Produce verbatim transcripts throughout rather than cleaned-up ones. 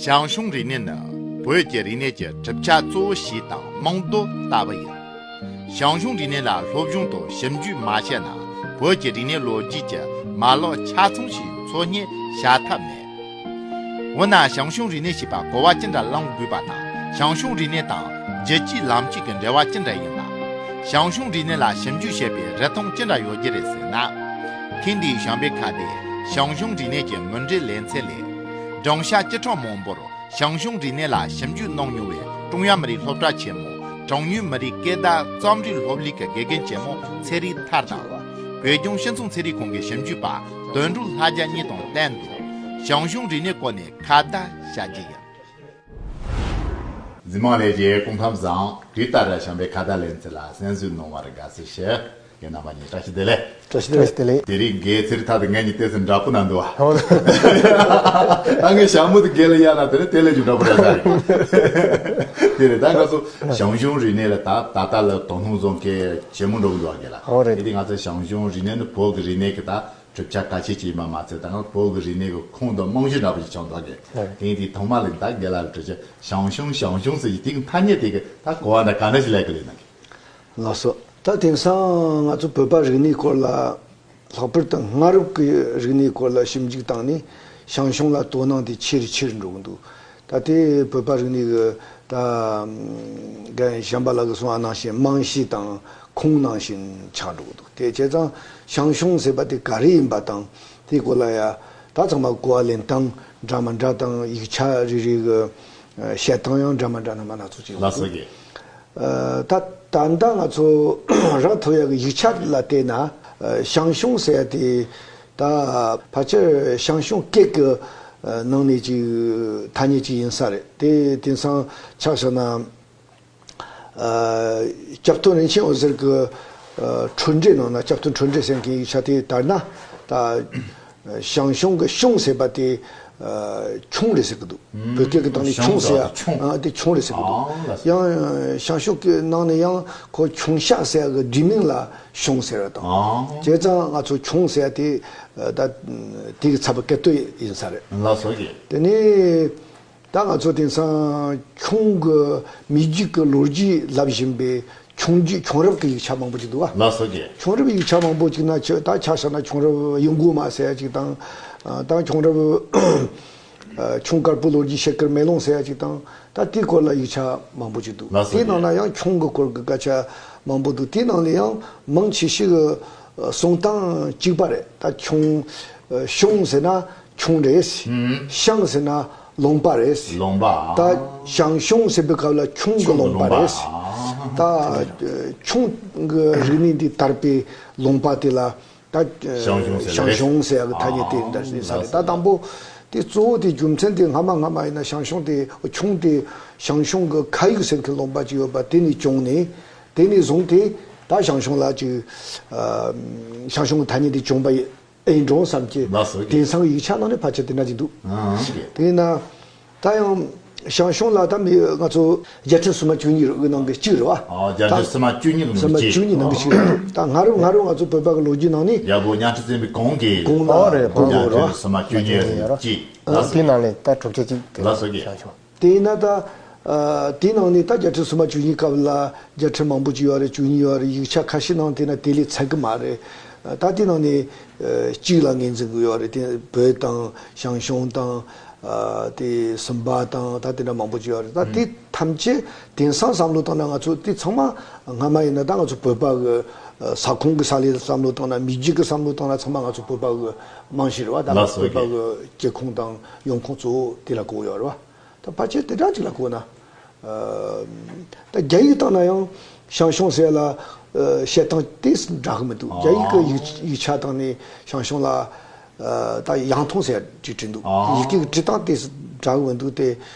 ཞང་ཞུང་རིག་གནས་ནི་བོད་ཀྱི་རིག་གནས་ཀྱི་གྲུབ་ཆ་གཙོ་བོ་ཞིག་དང་རྨང་རྡོ་ལྟ་བུ་ཡིན། ཞང་ཞུང་རིག་གནས་ལ་སློབ་སྦྱོང་དང་ཞིབ་འཇུག་མ་བྱས་ན་བོད་ཀྱི་རིག་གནས་ལོ་རྒྱུས་ཀྱི་མ་ལག་ཆ་ཚང་ཞིག་འཚོལ་སྙེག་བྱ་ཐབས་མེད། འོ་ན་ཞང་ཞུང་རིག་གནས་ཞེས་པ་གོ་བ་ཅི་འདྲ་བླང་དགོས་པ་དང་ཞང་ཞུང་རིག་གནས་དང་རྒྱལ་སྤྱིའི་ལམ་ཕྱོགས་ཀྱི་འབྲེལ་བ་ཅི་འདྲ་ཡིན་པ། ཞང་ཞུང་རིག་གནས་ལ་ཞིབ་འཇུག་བྱེད་པའི་རིན་ཐང་ཅི་འདྲ་ཡོད་རྒྱུ་རེད་ཟེར་ན། ཐེངས་འདིའི་བྱམས་པའི་ཁ་བརྡའི་ཞང་ཞུང་རིག་གནས་ཀྱི་མུ་འབྲེལ་ལེ་ཚན་ལས། སྦྲང་ཤ་བཅུ་ཕྲག་མང་པོར་ཞང་ཞུང་རིག་གནས་ལ་ཞིབ་འཇུག་གནང་མྱོང་བའི་ཀྲུང་དབྱང་མི་རིགས་སློབ་གྲྭ་ཆེན་མོ་གྲངས་ཉུང་མི་རིགས་སྐད་བརྡ་རྩོམ་རིག་སློབ་གླིང་གི་དགེ་རྒན་ཆེན་མོ་ཚེ་རིང་ཐར་དང་། བོད་ལྗོངས་སྤྱི་ཚོགས་ཚན་རིག་ཁང་གི་ཞིབ་འཇུག་པ་དོན་གྲུབ་ལྷ་རྒྱལ་གཉིས་དང་ལྷན་དུ་ཞང་ཞུང་རིག་གནས་སྐོར་ནས་ཁ་བརྡ་བྱ་རྒྱུ་ཡིན། གཟིགས་མང་ལྷན་རྒྱས་སྐུ་ཁམས་བཟང་། དུས་ལྟར་བྱམས་པའི་ཁ་བརྡ་ལེ་ཚན་ལ་གསན་གཟིགས་གནང་བར་དགའ་བསུ་ཞུ། ངེད་རྣམ་པ་གཉིས་བཀྲ་ཤིས་བདེ་ལེགས། བཀྲ་ཤིས་བདེ་ལེགས། བཀྲ་ཤིས་བདེ་ལེགས། དེ་རིང་རྒན་ཚེ་རིང་ཐར་དང་ངེད་གཉིས་ཏོག་ཙམ་འདྲ་པོ་ན་འདུག་བ། ད་ངས་ཞྭ་མོ་དེ་རྒན་ལ་གཡར་ན་དེ་ནི་དེ་ལས་ཀྱང་འདྲ་པོ་རེད་ས་རེད། དེ་རེད། ད་ང་ཚོ་ཞང་ཞུང་རིག་གནས་ལ་ད་ད་ལྟ་ལ་དོ་སྣང་བཟོ་མཁན་ཇེ་མང་འགྲོ་གི་འདུག་བ་རྒན་ལགས། ཨོ་རེད། དེ་དུས་ང་ཚོ་ཞང་ཞུང་རིག་གནས་ནི་བོད་ཀྱི་རིག་གནས་ཀྱི་ད་གྲུབ་ཆ་གལ་ཆེ་ཅིག་ཡིན་པ་མ་ཚད་ད་ང་བོད་ཀྱི་རིག་གནས་ཀྱི་ཁུངས་དང་རྨང་གཞི་འདྲ་པོ་ཞིག་ཆགས་འདུག་གི། ཨོ་རེད། དེ་ཡིན་དུས་ཐོག་མ་ལ་ད་རྒན་ལགས་ལ་དྲི་ཆ། ཞང་ཞུང་ཞང་ཞུང་ཟེར་གྱི་དེ་གི་ཐ་སྙད་དེ་གི་ད་གོ་བ་འདྲ་ག་འདྲ་ཞིག་ལས་གི་ལས་ན་གི། ལགས་སོ། ད་དེང་སང་ང་ཚོ་བོད་པ་རིག་གནས་སྐོར་ལ། ལྷག་པར་དུ་སྔ་རབས་ཀྱི་རིག་གནས་སྐོར་ལ་ཞིབ་འཇུག་བཏང་ནས་ཞང་ཞུང་ལ་དོ་སྣང་དེ་ཆེ་རུ་ཆེ་རུ་འགྲོ་གི་འདུག་ད་དེ་བོད་པ་རིག་གནས་ཀྱི་ད་རྒན་གཞན་པ་ལ་གི་གསུང་བ་ནང་བཞིན་རྨང་གཞི་དང་ཁུངས་ནང་བཞིན་ཆགས་འགྲོ་གི་འདུག་དེ་བྱས་ཙང་ཞང་ཞུང་ཟེར་བ་དེ་ག་རེ་ཡིན་པ་དང་དེའི་སྐོར་ལ་ཡ་ད་ཚང་མ་གོ་བ་ལེན་སྟངས་འདྲ་མི་འདྲ་དང་ཡིག་ཆ་རེ་རེ་གི་བཤད་སྟངས་ཡང་འདྲ་མི་འདྲ་སྣ་མང་སྣ་ཚོགས་ཅིག་ཡོད་ལགས་སོ་གི། ཨ། ད་ད་ལྟ་ང་ཚོ་རག་ཐུབ་ཡག་གི་ཡིག་ཆ་ལ་བལྟས་ན། ཨ། ཞང་ཞུང་ཟེར་ཡ་དེ་ད་ཕལ་ཆེར་ཞང་ཞུང་སྐད་ཀྱི་ཨ་ནང་ནས་ཅིག་ཐ་སྙད་ཅིག་ཡིན་ས་རེད། དེ་དེང་སང་ཆ་བཞག་ན། ཨ། སྐྱབས་སྟོན་རིན་ཆེན་འོད་ཟེར་གྱི་ཨ་འཕྲོས་འབྲས་ནང་ན། སྐྱབས་སྟོན་འཕྲོས་འབྲས་ཟེར་མཁན་ཡིག་ཆ་དེ་ལྟར་ན་ད། ཞང་ཞུང་གི་ཞུང་ཟེར་བ་དེ་ཨ་ཁྱུང་རེད་ཟེར་གི་འདུག་བོད་སྐད་ཀྱི་སྟེང་ནས་ཁྱུང་ཟེར་ཡ། ཨ། དེ་ཁྱུང་རེད་ཟེར་གི་འདུག་ཨ་ལགས། ཡང་ཞང་ཞུང་གི་ནང་ནས་ཡང་ཁོ་ཁྱུང་ཤ་ཟེར་ཡ་གི་བསྡུས་མིང་ལ་ཞུང་ཟེར་བ་དང་། ཨ། བྱས་ཙང་ང་ཚོ་ཁྱུང་ཟེར་ཡ་དེ་ད་དེ་གི་ཚབ་སྐད་དོད་ཡིན་ས་རེད། ལགས་སོ་གི། དེ་ནས་ད་ང་ཚོ་དེང་སང་ཁྱུང་གི་མི་རྒྱུད་ཀྱི་ལོ་རྒྱུས་ལབ་བཞིན་པའི་ཁྱུང་རྒྱུད་ཁྱུང་རབས་ཀྱི་ཡིག་ཆ་མང་པོ་ཅིག་འདུག་བ། ལགས་སོ་གི། ཁྱུང་རབས་ཡིག་ཆ་མང་པོ་ཅིག་ན་ཆ་ད་ཆ་བཞག་ན་ཁྱུང་རབས་གཡུ་མགོ་མ་ཟེར་ཡ་ཅིག་དང་། ཨ། ད་ཁྱུང་རབས་ཨ་ཁྱུང་དཀར་པོའི་ལོ་རྒྱུས་ཤེལ་དཀར་མེ་ལོང་ཟེར་ཡ་ཅིག་དང་། ད་དེའི་སྐོར་ལ་ཡིག་ཆ་མང་པོ་ཅིག་འདུག་ལགས་སོ་དེའི་གི། ནང་ན་ཡང་ཁྱུང་གི་སྐོར་གྱི་སྐད་ཆ་མང་པོ་འདུག་དེའི་ནང་ལ་ཡང་མང་ཆེ་ཤོས་ཀྱི་ཨ་གསུང་སྟངས་གཅིག་པ་རེད། ད་ཁྱུང་ཨ་ཞུང་ཟེར་ན་ཁྱུང་རེད། ཨུམ། ཞང་ཟེར་ན་ལུང་པ་རེད། ལུང་པ། ད་ཞང་ཞུང་ཟེར་བའི་སྐབས་ལ་ཁྱུང་གི་ཁྱུང་གི་ལུང་པ་ལུང་པ། རེད། ད་ཨ་ཁྱུང་གི་རིག་གནས་འདི་དར་བའི་ལུང་པ་དེ་ལ་ད་ཨ་ཞང་ཞུང་ཟེར་ཞང་ཞུང་ཟེར་ཡག་གི་ཐ་སྙད་དེ་འདྲ་ཞིག་ས་རེད། ད་དང་པོ་དེ་གཙོ་བོ་དེ་རྒྱུ་མཚན་དེ་སྔ་མ་སྔ་མ་ཡིན་ན་ཞང་ཞུང་དེ་ཁྱུང་དེ་ཞང་ཞུང་གི་ཁ་ཡིག་ཟེར་མཁན་ལུང་པ་ཅིག་ཡོད་པ་དེ་ནས་བྱུང་ནས་དེ་ནས་བཟུང་སྟེ་ད་ཞང་ཞུང་ལ་ཅིག་ཨ་ཞང་ཞུང་གི་ཐ་སྙད་དེ་བྱུང་བ་ཡིན། ཨེ་འགྲོ་བསམ་གྱི། ལགས་སོ་གི། དེང་སང་གི་ཡིག་ཆ་ནང་ནས་ཕལ་ཆེར་དེ་འདྲ་ཅིག་འདུག་ཨང་། དེས་ན་ད་ཡང་ཞང་ཞུང་ལ་ད་མི་ང་ཚོ་རྒྱལ་ཕྲན་སུམ་མ་བཅུ་གཉིས་རུ་ནང་གི་གཅིག་རེད་བ། ཨ། རྒྱལ་ཕྲན་ད་སུམ་མ་བཅུ་གཉིས་ནང་སུམ་མ་གཅིག་བཅུ་གཉིས་ནང་གི་གཅིག་རེད། ད་སྔ་རབས་སྔ་རབས་ང་ཚོ་བོད་པ་གི་ལོ་རྒྱུས་ནང་ནས། རྒྱལ་པོ་གཉའ་ཁྲི་བཙན་པོའི་གོང་གི། གོང་ལ། ཨོ་རེད། གོང་གི་རྒྱལ་རེད་བ། ཕྲན་སུམ་མ་བཅུ་གཉིས་རུ་གཅིག་ཨ། ལགས་སོ། དེ་ནང་ལས་ད་གྲུབ་ཆ་གཅིག་དེ། ལགས་སོ་གི། ཞང་ཞུང་། དེས་ན་ད། ཨ། དེའི་ནང་ནས་ད་རྒྱལ་ཕྲན་སུམ་མ་བཅུ་གཉིས་སྐབས་ལ་རྒྱལ་ཕྲན་མང་པོ་ཅིག་ཡོད་རེད། བཅུ་གཉིས་ཡོད་རེད། ཡིག་ཆ་ཁ་ཤས་ནང་དེ་ན་དེ་ལས་ཚད་གི་མ་རེད། ཨ། ད་དེའི་ནང་ནས་ཨ་གཅིག་ལ་ངོས་འཛིན་གི་ཡོད་རེད། དེ་བོད་དང་ཞང་ཞུང་དང་། ཨ། དེ་སུམ་པ་དང་ད་དེ་འདྲ་མང་པོ་ཅིག་ཡོད་རེད། ད་དེ་ཐམས་ཅད་དེང་སང་བསམ་བློ་བཏང་ན་ང་ཚོ་དེ་ཚང་མ་སྔ་མ་ཡིན་ན་ད་ང་ཚོ་བོད་པ་གི་ཨ་ས་ཁོངས་གི་ས་ལས་བསམ་བློ་བཏང་ན། མི་རྒྱུད་གི་བསམ་བློ་བཏང་ན་ཚང་མ་ང་ཚོ་བོད་པ་གི་རྨང་གཞི་རེད་བ། ད་ང་ཚོ་ལགས་སོ་བོད་པ་གི་གི་སྐྱེ་ཁུངས་དང་ཡོང་ཁུངས་གཙོ་བོ་དེ་ལ་གོ་ཡོད་རེད་བ། ད་ཕལ་ཆེར་དེ་འདྲ་ཅིག་ལ་གོ་ན། ཨ། ད་རྒྱ་ཡིག་སྟེང་ན་ཡང་ཞང་ཞུང་ཟེར་ལ་ཨ་བཤད་སྟངས་ཏོག་ཙམ་འདྲ་གི་མི་འདུག་ཨ། རྒྱ་ཡིག་གི་ཡིག་ཡིག་ཆ་སྟེང་ནས་ཞང་ཞུང་ལ་ཨ་ད་ཡང་ཐུང་ཟེར་ཅིག་བྲིས་འདུག་ཨ། ཡི་གེ་གི་འབྲི་སྟངས་ཏོག་ཙམ་འདྲ་གི་མི་འདུག་སྟེ།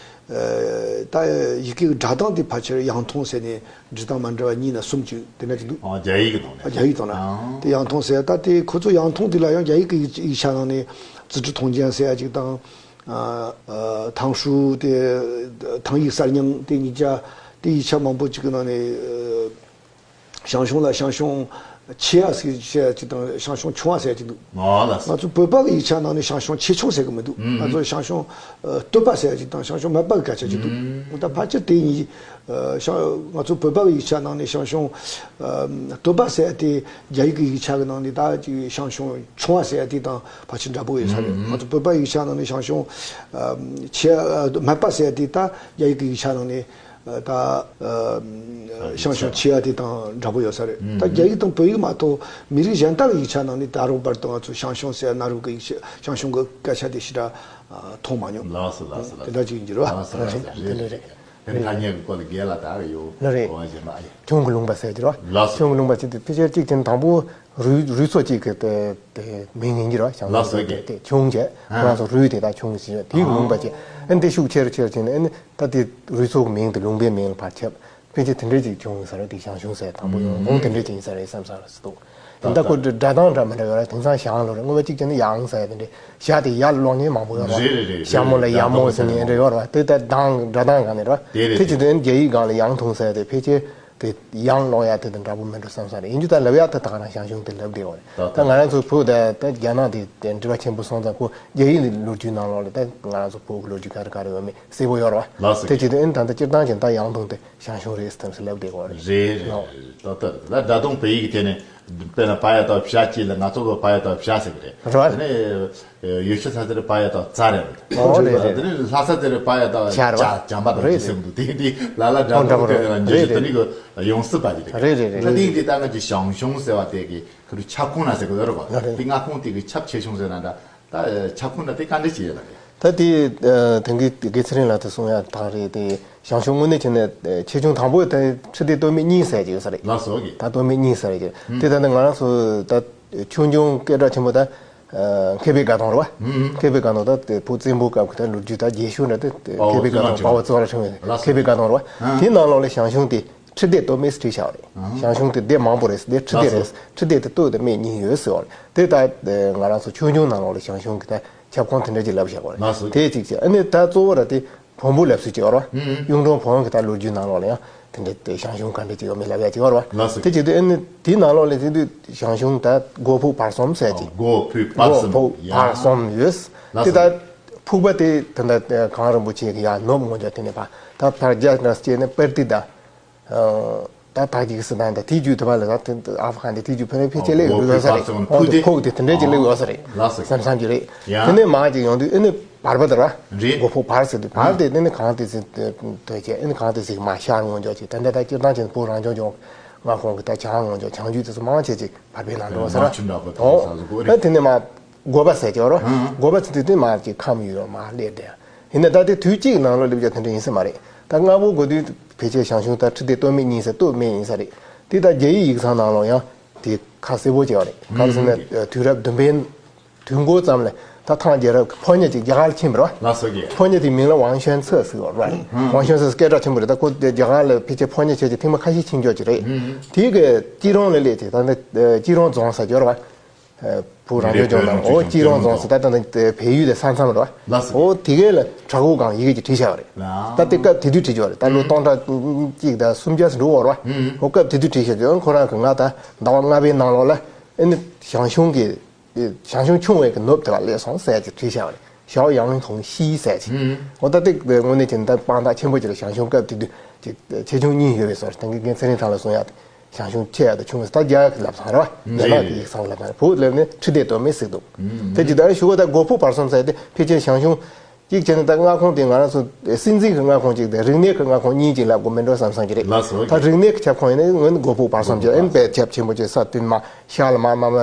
ཨ། ད་ཡི་གེ་གི་སྒྲ་གདངས་དེ་ཕལ་ཆེར་ཡང་ཐུང་ཟེར་ནས་འབྲི་སྟངས་མ་འདྲ་བ་གཉིས་ན་གསུམ་ཅིག་དེ་འདྲ་ཅིག་འདུག་ཨ། རྒྱ་ཡིག་གི་ནང་ནས། ཨ། རྒྱ་ཡིག་སྟེང་ན། ཨ། དེ་ཡང་ཐུང་ཟེར། ད་དེ་ཁོ་ཚོ་ཡང་ཐུང་དེ་ལ་ཡང་རྒྱ་ཡིག་གི་ཡིག་ཡིག་ཆ་ནང་ནས་ཙི་ཀྲི་ཐུང་ཅན་ཟེར་ཡ་ཅིག་དང་། ཨ། ཨ། ཐང་ཧྲུའུ་དེ་ཐང་ཡིག་གསར་རྙིང་དེ་གཉིས་ཆ་དེ་ཡིག་ཆ་མང་པོ་ཅིག་གི་ནང་ནས། ཨ། ཞང་ཞུང་ལ་ཞང་ཞུང་ ཆེ་བ་ཟེར་ཡ་ཅིག་དང་ཞང་ཞུང་ཆུང་བ་ཟེར་ཡ་ཅིག་འདུག། ཨོ་ལགས་སོ། ང་ཚོ་བོད་པ་གི་ཡིག་ཆ་ནང་ནས་ཞང་ཞུང་ཆེ་ཆུང་ཟེར་གི་མི་འདུག། ང་ཚོ་ཞང་ཞུང་ཨ་སྟོད་པ་ཟེར་ཡ་ཅིག་དང་ཞང་ཞུང་སྨད་པ་གི་སྐད་ཆ་ཅིག་འདུག། ད་ཕལ་ཆེར་དེ་གཉིས་ཨ་ཞང་ང་ཚོ་བོད་པ་གི་ཡིག་ཆ་ནང་ནས་ཞང་ཞུང་ཨ་སྟོད་པ་ཟེར་ཡ་དེ་རྒྱ་ཡིག་གི་ཡིག་ཆ་གི་ནང་ནས་ད་ཅིག་ཞང་ཞུང་ཆུང་བ་ཟེར་ཡ་དེ་དང་ཕལ་ཆེར་འདྲ་པོ་ཡོད་ས་རེད། ང་ཚོ་བོད་པ་ཡིག་ཆ་ནང་ནས་ཞང་ཞུང་ཨ་ཆེ་ཨ་སྨད་པ་ཟེར་ཡ་དེ་ད་རྒྱ་ཡིག་གི་ཡིག་ཆ་ནང་ནས། ད་ཞང་ཞུང་ཆེ་བ་དེ་དང་འདྲ་པོ་ཡོད་ས་རེད། ད་རྒྱ་ཡིག་དང་བོད་ཡིག་མ་གཏོགས་མི་རིགས་གཞན་དག་གི་ཡིག་ཆ་ནང་ནས་ད་རུང་བར་དུ་ང་ཚོ་ཞང་ཞུང་ཟེར་ན་རུ་གི་ཡིག་ཆ་ཞང་ཞུང་གི་སྐད་ཆ་དེ་ཞེ་དྲག་མཐོང་མ་མྱོང་། ལགས་སོ་ལགས་སོ་ལགས་སོ། དེ་འདྲ་ཅིག་ཡིན་གྱི་རེད་བ། ལགས་སོ་ལགས་སོ་རེད་རེད། དེ་ནི་ཁ་ཉེ་གི་སྐོར་ལ་རྒན་ལ་ད་གི་ཡོད་ལ་རེད། འོ་ཞེ་མ་ཡ། ཁྱུང་གི་ལུང་པ་ཟེར་གྱི་རེད་བ། ལགས་སོ། ཁྱུང་གི་ལུང་པ་ཟེར་དུས་ཕལ་ཆེར་གཅིག་དེ་དང་པོ། རུས་རུས་ཚོགས་གཅིག་གི་དེ་དེ་མིང་ཡིན་གྱི་རེད་བ། ཞང་ལགས་སོ་ཞུང་དེ་དེ་ཆུང་བྱས་ཁོ་རང་ཚོ་རུས་དེ་དག་ཆུང་ཞེས་དེའི་ལུང་པ་བྱས། ཨ་ནི་དེ་ཤུགས་ཆེ་རུ་ཆེ་རུ་ཕྱིན་ནས་ཨ་ནི་ད་དེ་རུས་ཚོགས་མིང་དེ་ལུང་པའི་མིང་ལ་ཕར་ཁྱབ། ཕལ་ཆེར་དེ་འདྲས་ཅིག་བྱུང་ཡོད་ས་རེད། དེ་ཞང་ཞུང་ཟེར་དང་པོ་ཡོང་ཁུངས་དེ་འདྲས་ཅིག་ཡིན་ས་རེད་བསམ་ས་རེད་སུ་འདུག། དེ་འདྲ་ཁོ་སྒྲ་གདངས་འདྲ་མི་འདྲ་ཡོད་རེད། དེང་སང་ཞང་ལོ་རེད། སྔོན་མ་གཅིག་བྱས་ན་ཡང་ཟེར་ཡ་དེ་འདྲས་ཞ་དེ་ཡར་ལོག་མཁན་མང་པོ་ཡོད་རེད། རེད་རེད་རེད། ཞ་མོ་ལ་ཡ་མོ་ཟེར་མཁན་འདྲ་ཡོད་རེད། དེ་ལྟར་གདངས་སྒྲ་གདངས་གང་ནས་རེད། དེ་རེད་དེ་དེ། བྱེད་དུས་རྒྱ་ཡིག་སྒང་ལ་ཡང་ཐུང་ཟེར་ཡ་དེ་ཕལ་ཆེར། དེ་ཡང་ཀློག་ཡ་དེ་དང་འདྲ་པོ་མིན་འགྲོ་བསམ་ས་རེད། ཡིན་རྒྱུ་ད་ལབ་ཡ་ད་ད་ག་རང་ཞང་ཞུང་དེ་ལབ་བསྡད་ཡོད་རེད། ད་ད་ང་རང་ཚོའི་བོད་དེ་ད་རྒྱ་ནག་དེ་དེ་འབྲེལ་བ་ཆེན་པོ་སོང་ཙང་ཁོ་རྒྱ་ཡིག་ལོ་རྒྱུས་ནང་ལོགས་ལ་ད་ང་རང་ཚོ་བོད་ཀྱི་ལོ་རྒྱུས་ག་རེ་ག་རེ་ཡོད་མེད་གསལ་པོ་ཡོད་རེད་བ། ལགས་སོ། དེ་བྱེད་དུས་ཨེ་ད་ལྟ་སྤྱིར་བཏང་བྱས་ད་ཡང་ཐུང་དེ་ཞང་ཞུང་རེད་ཟེར་ལབ་བསྡད་ཡོད་རེད། རེད་རེད། ད་ད་ད་སྒྲ་གདངས་བོད་ཡིག་གི་ཐད་ནས་དཔེར་ན་པ་ཡ་ད་བྱ་སྐྱེས་ལ་ང་ཚོ་གི་པ་ཡ་ད་བྱ་ཟེར་གི་རེད། རེད་བ། དེ་ནས། ཡུལ་ཤུལ་ས་དེར་པ་ཡ་དང་ཙ་རེད། ཨོ་རེད་རེད། དེ་ནས་ལྷ་ས་དེར་པ་ཡ་དང་ཇ་རེད་བ། ཇ་ཇམ་པ་དང་རེད་ཇི་སེམས་འདུག་དེ་དེ་ལ་ལ་འདྲ་ཨོ་འདྲ་མོ་འདྲ་རེད་འདྲ་རེད་དེ་རེད། ནི་གི་ཡོང་སྲིད་པ་དེ་རེད། རེད་རེད་རེད། ད་དེ་དེ་ད་ང་ཅི་ཞང་ཞུང་ཟེར་བ་དེ་གི་ཁུ་རུ་ཁྱབ་ཁོངས་ན་ཟེར་གི་ཡོད་རེད་བ། རེད། དེ་མངའ་ཁོངས་དེ་གི་ཁྱབ་ཆེ་ཆུང་ཟེར་ན་འདྲ། ད་ཁྱབ་ཁོངས་ན་དེ་ག་འདྲ་ཅི་ཡོད་ན་རེད། ད་དེ་དེང་གི་དགེ་ཚེ་རིང་ལགས་དེ་གསུང་ཡ་དང་རེད་དེ། ཞང་ཞུང་དངོས་གནས་བྱས་ན་ཆེ་ཆུང་དང་པོ་དེ་ཁྲི་ལྡེ་སྟོད་སྨད་གཉིས་ཟེར་གྱི་ཡོད་ས་རེད། ལགས་སོ་གི། ད་སྟོད་སྨད་གཉིས་ཟེར་གྱི། དེ་ད་ལྟ་ང་རང་ཚོ་ད་ཆོས་འབྱུང་སྐད་གྲགས་ཆེན་པོ་ད་མཁས་པའི་དགའ་སྟོན་རེད་བ། མཁས་པའི་དགའ་སྟོན་ད་དེ་བོད་བཙན་པོའི་སྐབས་ཀྱི་ད་ལོ་རྒྱུས་ད་རྒྱས་ཤོས་འདྲ་དེ་མཁས་པའི་དགའ་སྟོན་དཔའ་བོ་བཙན་པོ་ལ་ཕྱིན་པའི་མཁས་པའི་དགའ་སྟོན་རེད་བ། དེའི་ནང་ལོགས་ལ་ཞང་ཞུང་དེ་ཁྲི་ལྡེ་སྟོད་སྨད་ཟེར་བྲིས་བཞག་པ་རེད། ཞང་ཞུང་དེ་སྡེ་མང་པོ་རེད། སྡེ་ཁྲི་ལྡེ་རེད། ཁྲི་ལྡེ་དེ་སྟོད་དེ་སྨད་གཉིས་ཡོད་ཟེར་བ་རེད། དེ་ད་ང་རང་ཚོ་ཆོས་འབྱུང་ནང་ལོགས་ལ་ཞང་ཞུང་གི་ད་ཁྱབ་ཁོངས་དེ་འདྲ་ཅིག་ལབ་བཞག་པ་རེད། དེ་གཅིག་བྱས་ཨ་ནི་ད་གཙོ་བོ་ར་དེ། བོན་པོ་ལབ་སྲོལ་ཅིག་ཡོད་རེད་བ། གཡུང་དྲུང་བོན་གྱི་ད་ལོ་རྒྱུས་ནང་ལོགས་ལ་ཡང་དེ་འདྲའི་དེ་ཞང་ཞུང་ག་འདྲ་ཅིག་ཡོད་མེད་ལབ་ཡ་ཅིག་ཡོད་རེད་བ། ལགས་སོ། དེ་བྱེད་དུས་ཨ་ནི་དེའི་ནང་ལོགས་ལ་བྱེད་དུས་ཞང་ཞུང་ད་སྒོ་ཕུག་བར་གསུམ་ཟེར་ཅིག་སྒོ་ཕུག་བར་གསུམ། སྒོ་ཕུག་ཡ། བར་གསུམ་ཡོད། ལགས་དེ་སོ། ད་ཕུག་པ་དེ་ད་ལྟ་གངས་རིན་པོ་ཆེ་གི་ཡར་ནུབ་ངོས་ཕྱོགས་དེ་ནས་ཕར་ད་ཕར་རྒྱ་ནག་སྐྱེས་ནས་པར་ཏི་ད། ད་ད་ཅིག་སི་ཏན་ད་དེ་རྒྱུད་དུ་བ་ལ་ད་ཨ་ཧྥ་གྷན་དེ་དེ་རྒྱུད་ཕ་རེ་ཕལ་ཆེར་ལེགས་ཡོད་ས་རེད། ཕུག་དེ་ཕུག་དེ་དེ་འདྲས་ཀྱི་ལེགས་ཡོད་ས་རེད། ལགས་སོ། བསམ་བསམ་གྱི་རེད། ཡ། དེ་ནས་མར་ཅིག་ཡོང་དུས་ཨེ་ནི་བར་པ་དེ་ར། རེད། སྒོ་ཕུག་བར་ཟེར་དུས་བར་དེ་ཨེ་ནི་གངས་ཏི་སེ་དོད་བྱས་ཨེ་ནི་གངས་ཏི་སེ་མར་ཤར་ངོས་ཕྱོགས་ཅིག་ད་འདི་ད་སྤྱིར་བཏང་ཅན་བོད་རང་སྐྱོང་ལྗོངས་མངའ་ཁོངས་ཀྱི་ད་བྱང་ངོས་ཕྱོགས་བྱང་རྒྱུད་དེ་ཚོ་མང་ཆེ་ཅིག་བར་པའི་ནང་འགྲོ་ས་ར། མར་ཆུ་འདྲ་པོ་དེ་ཨོ། ས་ཟུག་གོ་རེད། ད་དེ་ནས་མར་སྒོ་པ་ཟེར་གྱི་ཡོད་ར། སྒོ་པ་ཟེར་དུས་དེ་མར་ཅིག་ཁམས་ཡོད་མར་སླེབས་དེ། ཡིན་ན་ད་དེ་དུས་གཅིག་ནང་ལོགས་སླེབས་ཀྱང་དེ་འདྲ་ཡིན་ས་མ་རེད། ད་སྔ་པོ་གོ་དུས་ཕལ་ཆེར་ཞང་ཞུང་ད་ཁྲི་ལྡེ་སྟོད་སྨད་གཉིས་ཟེར་སྟོད་སྨད་ཡིན་ས་རེད། དེ་ད་རྒྱ་ཡིག་ཡིག་ཚང་ནང་ལོགས་ཡང་དེ་ཁ་གསལ་པོ་བྱས་པ་རེད། ག་རེ་ཟེར་ན་དུས་རབས་བདུན་པའི་དུས་འགོ་ཙམ་ལ་ད་ཐང་རྒྱལ་རབས་ཀྱི་ཕོ་ཉ་ཅིག་རྒྱ་གར་ལ་ཕྱིན་པ་རེད་བ། ལགས་སོ་གི། ཕོ་ཉ་དེའི་མིང་ལ་ཝང་ཤན་ཚེ་ཟེར་བ་རེད། ཝང་ཤན་ཚེ་སྐད་གྲགས་ཆེན་པོ་རེད། ད་ཁོ་རྒྱ་གར་ལ་ཕལ་ཆེར་ཕོ་ཉ་བྱས་ཀྱི་ཐེངས་མ་ཁ་ཤས་ཕྱིན་ཀྱོག་ཅིག་རེད། དེའི་གི་སྐྱིད་རོང་ལ་སླེབས་ཏེ་ད་ནི་སྐྱིད་རོང་རྫོང་ཟེར་གྱི་ཡོད་རེད་བ། བོད་རང་སྐྱོང་ལྗོངས་ནང་ཨོ་སྐྱིད་རོང་རྫོང་ཟེར་ད་ལྟ་ནི་བལ་ཡུལ་དེ་ས་མཚམས་རེད་བ། ལགས་སོ། ཨོ་དེ་གའི་ལ་བྲག་འགོ་སྒང་ཡི་གེ་ཅིག་བྲིས་བཞག་པ་རེད། ད་དེ་སྐབས་དེ་དུས་བྲིས་ཀྱི་ཡོད་རེད། ད་ལོ་སྟོང་ཕྲག་གཅིག་དང་སུམ་བརྒྱ་ཙམ་འགྲོ་བ་རེད་བ། ཨོ་སྐབས་དེ་དུས་བྲིས་བཞག་ཡོད། ཁོ་རང་གི་ང་ད་ཟླ་བ་ལྔ་པའི་ནང་ལོགས་ལ་ཨེ་ནི་ཞང་ཞུང་གི་ཞང་ཞུང་ཆུང་བའི་གི་ནུབ་དེ་བ་སླེབས་སོང་ཟེར་ཅིག་བྲིས་བཞག་པ་རེད། ཞའོ་ཡང་ཐོང་ཤི་ཟེར་ཅིག་ཨོ་ད་དེ་དངོས་གནས་ཀྱི་ད་དཔང་རྟགས་ཆེན་པོ་ཅིག་ལ་ཞང་ཞུང་སྐབས་དེ་དུས་ཅིག་ཆེ་ཆུང་གཉིས་ཡོད་པའི་སོར་དེང་གི་རྒན་ཚེ་རིང་ཐང་ལ་གསུང་ཡག་དེ། ཞང་ཞུང་ཆེ་ཡག་དང་ཆུང་ཟེར་ད་རྒྱ་གི་ལབ་ཚང་རེད་བ། རྒྱ་ནག་གི་ཡིག་ཚང་ལབ་ཚང་རེད། བོད་ལབ་ནས་ཁྲི་ལྡེ་སྟོད་སྨད་ཟེར་འདུག་དེ་ཅི་ལྟར་ཞུ་གོ་ད་སྒོ་ཕུག་བར་གསུམ་ཟེར་དེ་ཕལ་ཆེར་ཞང་ཞུང་གཅིག་བྱས་ནས་ད་མངའ་ཁོངས་དེ་ང་རང་ཚོ་སྲིད་འཛིན་གྱི་མངའ་ཁོངས་གཅིག་དང་རིག་གནས་ཀྱི་མངའ་ཁོངས་གཉིས་ཅིག་ལབ་དགོས་མེད་འགྲོ་བསམ་བསམ་གྱི་རེད། ལགས་སོ། ད་རིག་གནས་ཀྱི་ཁྱབ་ཁོངས་ཡིན་ན་ངོས་ནས་སྒོ་ཕུག་བར་གསུམ་གྱི་ཨེན་པའི་ཁྱབ་ཆེན་པོ་ཅིག་ས་བདུན་མ་ཤར་ལ་མ་མ་མ།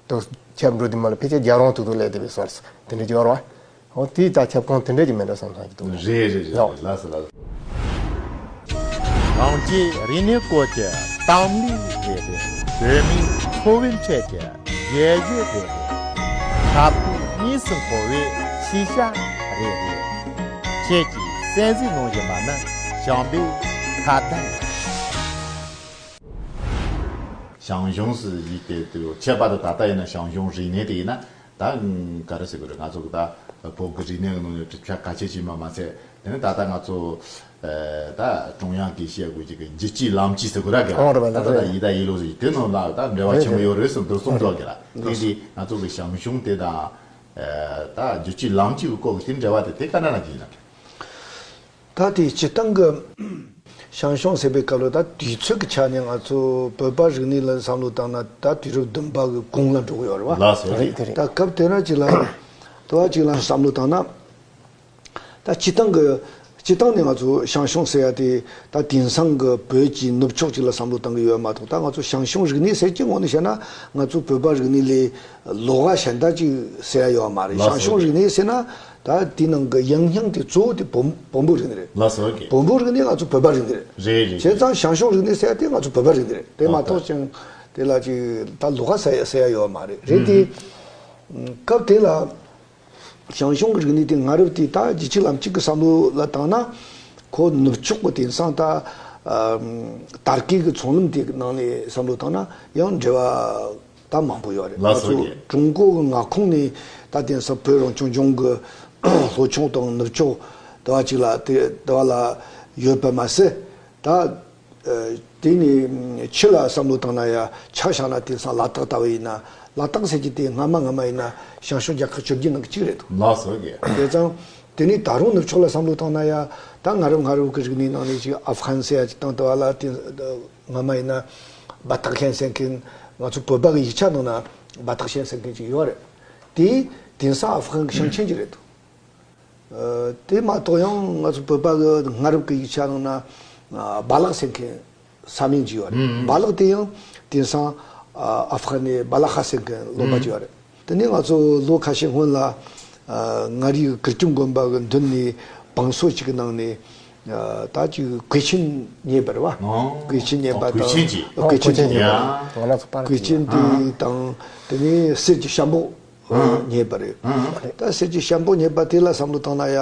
དུ་ཁྱབ་འགྲོ་དུས་མ་ལ་ཕལ་ཆེར་རྒྱལ་རོང་ཐུག་ཐུག་སླེབས་བསྡད་པའི་སོར་དེ་འདྲ་ཅིག་ཡོད་རེད་བ། འོ་དེའི་ད་ཁྱབ་ཁོངས་དེ་འདྲ་ཅིག་མེད་འགྲོ་བསམ་བསམ་ཅིག་འདུག། རེད་རེད་རེད། ལགས། ལགས་སོ་ལགས་སོ། རང་རྒྱལ་རིག་གནས་སྐོར་གྱི་གཏམ་གླེང་རེད་དེ། བོད་མིའི་འཚོ་བའི་ཆེད་ཀྱི་རྒྱལ་ཡོལ་རེད་དེ། ཁ་བོད་གཉིས་སུ་འཁོར་བའི་ཤེས་བྱ་རེད་དེ། ཁྱེད་ཀྱིས་གསན་གཟིགས་གནང་བཞིན་པ་ནི་བྱམས་པའི་ཁ་བརྡ་རེད། ཞང་ཞུང་ཟེར་ཡིག་དེ་དུ་ཁྱད་པར་དུ་ད་ལྟ་ཡིན་ན་ཞང་ཞུང་རིག་གནས་དེ་ཡིན་ན་ད་ག་རེ་ཟེར་དགོས་རེད། ང་ཚོ་གི་ད་བོད་ཀྱི་རིག་གནས་ཀྱི་ནང་ནས་གྲུབ་ཆ་གལ་ཆེ་ཆེ་མ་མ་ཚད་དེ་ནི་ད་ལྟ་ང་ཚོ་ ད་ཀྲུང་དབྱང་གིས་བཤད་དགོས་ཀྱི་རྒྱལ་སྤྱིའི་ལམ་སྤྱི་ཟེར་དགོས་ར་གི་ཨང་རེད་པ། ད་ད་ཡི་ད་ཡི་ལོ་ཟེར་དེ་ནང་ལ་ད་འབྲེལ་བ་ཆེན་མོ་ཡོད་རེད་གསུངས་འདུག་གསུངས་འདུག་གི་ར། དེ་འདི་ང་ཚོ་གི་ཞང་ཞུང་དེ་དང་ད་རྒྱལ་སྤྱིའི་ལམ་སྤྱི་གི་སྐོར་གྱི་དེ་འབྲེལ་བ་དེ་དེ་ག་འདྲ་ན་གི་ཡིན་ན། ད་དེ་སྤྱི་བཏང་གི་ཞང་ཞུང་ཟེར་བའི་སྐབས་ལ་ད་དུས་ཚོད་ཀྱི་ཆ་ནས་ང་ཚོ་བོད་པ་རིག་གནས་ལ་བསམ་བློ་བཏང་ན་ད་དུས་རབས་བདུན་པ་གི་གོང་ལ་འགྲོ་གི་ཡོད་རེད་བ། ལགས་སོ། རེད་རེད། ད་སྐབས་དེ་ན་ཅིག་ལ་དུ་བ་ཅིག་ལ་བསམ་བློ་བཏང་ན། ད་སྤྱི་བཏང་གི་སྤྱི་བཏང་ནས་ང་ཚོ་ཞང་ཞུང་ཟེར་ཡ་དེ་ད་དེང་སང་གི་བོད་ཀྱི་ནུབ་ཕྱོགས་ཅིག་ལ་བསམ་བློ་བཏང་གི་ཡོད་མ་གཏོགས། ད་ང་ཚོ་ཞང་ཞུང་རིག་གནས་ཟེར་གྱི་ངོ་ནས་བཤད་ན་ང་ཚོ་བོད་པ་རིག་གནས་ལས་ལོགས་ཀ་གཞན་དག་ཅིག་ཟེར་ཡ་ཡོད་མ་རེད། ལགས་སོ། ཞང་ཞུང་རིག་གནས་ཟེར་ན་ད་དེ་ནང་གི་ཡང་སྙིང་དེ་གཙོ་བོ་དེ་བོན་བོན་པོ་རིག་གནས་རེད། ལགས་སོ། ཨོ་ཀེ། བོན་པོ་རིག་གནས་ང་ཚོ་བོད་པ་རིག་གནས་རེད། རེད་རེད། བྱས་ཙང་ཞང་ཞུང་རིག་གནས་ཟེར་ཡ་དེ་ང་ཚོ་བོད་པ་རིག་གནས་རེད། དེ་མ་ཨོ་ཀེ། གཏོགས་ཅང་དེ་ལ་ཅིག་ད་ལོགས་ཀ་ཟེར་ཡ་ཟེར་ཡ་ཡོད་མ་རེད། རེད་དེ། སྐབས་དེ་ལ། ཞང་ཞུང་གི་རིག་གནས་དེ་སྔ་རབས་དེ་ད་རྒྱལ་སྤྱི་ལམ་སྤྱི་གི་བསམ་བློ་ལ་བཏང་ན། ཁོ་ནུབ་ཕྱོགས་ཀྱི་དེང་སང་ད་ཨམ་དར་གོས་ཀྱི་ཚོང་ལམ་དེ་ནང་ནས་བསམ་བློ་བཏང་ན་ཡང་འབྲེལ་བ་ད་མང་པོ་ཡོད་རེད། ལགས་སོ། ང་ཚོ་ཀྱེ། ཀྲུང་གོ་གི་མངའ་ཁོངས་ནས་ད་དེང་སང་བོད་རང་སྐྱོང་ལྗོངས་ཀྱི་ལྷོ་ཕྱོགས་དང་ནུབ་ཕྱོགས་དེ་བ་གཅིག་ལ་དེ་དེ་བ་ལ་ཡོད་པ་མ་ཟད། ད། ཨ། དེ་ནས་ཕྱི་ལ་བསམ་བློ་བཏང་ན་ཡ་ཆ་བཞག་ན་དེང་སང་ལ་དྭགས་ལྟ་བུ་ཡིན་ན། ལ་དྭགས་ཟེར་གྱི་དེ་སྔ་མ་སྔ་མ་ཡིན་ན་ཞང་ཞུང་རྒྱལ་ཁབ་བཅོ་བརྒྱད་ནང་གི་གཅིག་རེད་འདུག་ལགས་སོ། ཨོ་ཀེ། བྱས་ཙང་དེ་ནས་ད་རུང་ནུབ་ཕྱོགས་ལ་བསམ་བློ་བཏང་ན་ཡ་ད་སྔ་རབས་སྔ་རབས་ཀྱི་རིག་གནས་ནང་ནས་ཅིག་ཨབ་གྷན་ཟེར་ཡ་ཅིག་དང་དེ་བ་ལ་དེ་སྔ་མ་ཡིན་ན་བ་ཐག་ཤན་ཟེར་མཁན། ང་ཚོ་བོད་པ་གི་ཡིག་ཆ་ནང་ན་བ་ཐག་ཤན་ཟེར་མཁན་ཅིག་ཡོད་རེད། དེ་དེང་སང་ཨབ་གྷན་གྱི་ཞིང་ཆེན་ཅིག་རེད་འདུག་ཨ། དེ་མ་གཏོགས་ཡང་ང་ཚོ་བོད་པ་གི་སྔ་རབས་ཀྱི་ཡིག་ཆ་ནང་ན་ཨ་བ་ལག་ཟེར་མཁན་ས་མིང་ཅིག་ཡོད་རེད། ཨུམ། བ་ལག་དེ་ཡང་དེང་སང་ཨ་ཨབ་གྷན་ནས་བ་ལ་ཧ་ཟེར་མཁན་ལུང་པ་ཅིག་ཡོད་རེད། དེ་ནས་ང་ཚོ་ལོ་ཁ་ཤས་སྔོན་ལ་ཨ་མངའ་རིས་ཀྱི་གུར་གྱི་དགོན་པ་གི་མདུན་ནས་བང་སོ་གཅིག་གི་ནང་ནས་ཨ་ད་ཅིག་གོས་ཆེན་རྙེད་པ་རེད་བ། ཨོ། གོས་ཆེན་རྙེད་པ་ཨོ་གོས་དང་ཆེན་ཅིག་ཨོ་གོས་ཆེན་ཨོ་རྙེད་པ་ཡ། རེད། ང་ཚོ་པར་གོས་ཆེན་དེ་དང་དེ་ནས་གསེར་གྱི་ཤམ་པོ་རྙེད་པ་རེད། ད་གསེར་གྱི་ཤམ་པོ་རྙེད་པ་དེ་ལ་བསམ་བློ་བཏང་ན་ཡ།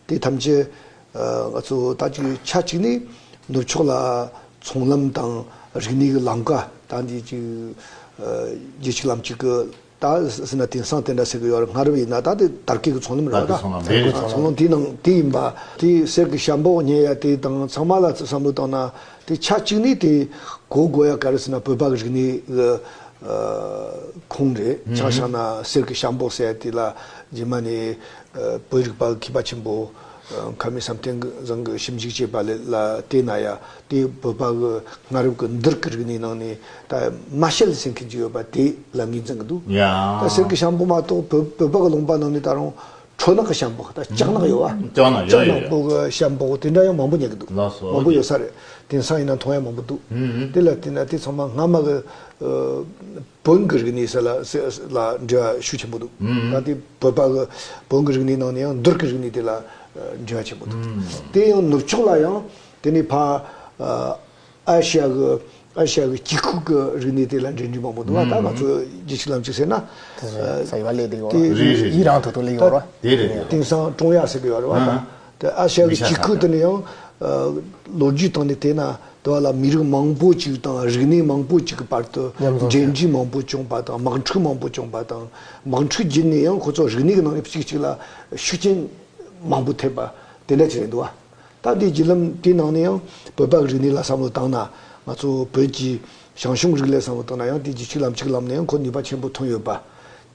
དེ་ཐམས་ཅད་ང་ཚོ་ད་ཅིག་ཆ་གཅིག་ནས་ནུབ་ཕྱོགས་ལ་ཚོང་ལམ་དང་རིག་གནས་ཀྱི་ལམ་ཀ་ད་འདི་ཅིག་རྒྱལ་སྤྱི་ལམ་སྤྱི་གི་ད་ཟེར་ན་དེང་སང་དེ་འདྲ་ཟེར་གི་ཡོད་རེད། སྔ་རབས་ཡིན་ན་ད་དེ་དར་གོས་ཀྱི་ཚོང་ལམ་རེད་བ། ད་ཚོང་ལམ་རེད། ཚོང་ལམ་དེ་ནང་དེ་ཡིན་པ། དེ་གསེར་གྱི་ཤམ་པོ་རྙེད་ཡ་དེ་དང་ཚང་མ་ལ་བསམ་བློ་བཏང་ན་དེ་ཆ་གཅིག་ནས་དེ་གོ་དགོས་ཡ་ག་རེ་ཟེར་ན་བོད་པ་གི་རིག་གནས་ཀྱི་ཁུངས་རེད། ཆ་བཞག་ན་གསེར་གྱི་ཤམ་པོ་ཟེར་ཡ་དེ་ལ་རྗེས་མ་ནས་བོད་རིག་པ་མཁས་པ་ཆེན་པོ་ཁ་མི་བསམ་གཏན་བཟང་གིས་ཞིབ་འཇུག་བྱས་པ་ལ་བལྟས་ན་ཡ་དེ་བོད་པ་གི་སྔ་རབས་ཀྱི་འདུལ་གྱི་རིག་གནས་ནང་ནས་ད་མ་ཤལ་ཟེར་མཁན་ཅིག་ཡོད་པ་དེ་ལ་ངོས་འཛིན་གྱི་འདུག་ཡ། ད་གསེར་གྱི་ཤམ་པོ་མ་གཏོགས་བོད་བོད་པ་གི་ལུང་པ་ནང་ནས་ད་རུང་ཁྲོ་ནག་གི་ཤམ་པོ། ད་ལྕགས་ནག་ཡོད་བ། ལྕགས་ནག་ཡོད་ལྕགས་ཡོད་ནག་ཡོད། པོ་གི་ཤམ་པོ་དེ་འདྲ་ཡང་མང་པོ་རྙེད་ཀྱི་འདུག་ལགས་སོ། མང་པོ་ཡོད་ས་རེད། དེང་སང་ཡིན་ན་མཐོང་ཡ་མང་པོ་འདུག་ཨུ་ཨུ། དེ་ལ་བལྟས་ན་དེ་ཚང་མ་སྔ་མ་གི་ཨ་བོན་གྱི་རིག་གནས་ཟེར་ལ་ཟེར་ལ་འབྲེལ་བ་ཤུགས་ཆེན་པོ་འདུག་ཨུ་ཨུ། ད་དེ་བོད་པ་གི་བོན་གྱི་རིག་གནས་ནང་ནས་ཡང་འདུལ་གྱི་རིག་གནས་དེ་ལ་ཨ་འབྲེལ་བ་ཆེན་པོ་འདུག་ཨུ་ཨུ། དེ་ཡང་ནུབ་ཕྱོགས་ལ་ཡང་དེ་ནས་ཕ་ཨ་ཨ་ཤི་ཡ་གི་ཨ་ཤི་ཡ་གི་དཀྱིལ་ཁུག་གི་རིག་གནས་དེ་ལ་འབྲེལ་འདྲིས་མང་པོ་འདུག་བ། ད་ང་ཚོ་རྒྱལ་སྤྱི་ལམ་སྤྱི་ཟེར་ན་ས་ཡི་བ་ལས་དེ་ཡོད་རེད། རེད་རེད། ཡི་རང་ཐོག་ཏུ་ལས་ཡོད་རེད། དེ་རེད། དེང་སང་ཀྲུང་ཡ་ཟེར་གི་ཡོད་རེད་བ། ད་ཨ་ཤི་ཡ་གི་དཀྱིལ་ཁུག་དེ་ནས་ཡང་ལོ་རྒྱུས་སྟེང་ནས་བལྟས་ན་དེ་བ་ལ་མི་རིགས་མང་པོ་ཅིག་དང་རིག་གནས་མང་པོ་ཅིག་གི་བར་དུ་མཉམ་འཛོམས་འབྲེལ་འདྲིས་མང་པོ་བྱུང་པ་དང་། དམག་འཁྲུག་མང་པོ་བྱུང་པ་དང་། དམག་འཁྲུག་བརྒྱུད་ནས་ཡང་ཁོ་ཚོ་རིག་གནས་ཀྱི་ནང་ནས་གཅིག་གཅིག་ལ་ཤུགས་རྐྱེན་མང་པོ་ཐེབས་པ་དེ་འདྲ་ཅིག་རེད་འདུག་བ། ད་འདིའི་བརྒྱུད་ལམ་དེའི་ནང་ནས་ཡང་བོད་པ་གི་རིག་གནས་ལ་བསམ་བློ་བཏང་ན། ང་ཚོ་བོད་ཀྱི་ཞང་ཞུང་གི་རིག་གནས་ལ་བསམ་བློ་བཏང་ན་ཡང་དེ་རྒྱལ་སྤྱིའི་ལམ་ཅིག་ལམ་ནས་ཡང་ཁོ་ནུས་པ་ཆེན་པོ་ཐོན་ཡོད་པ།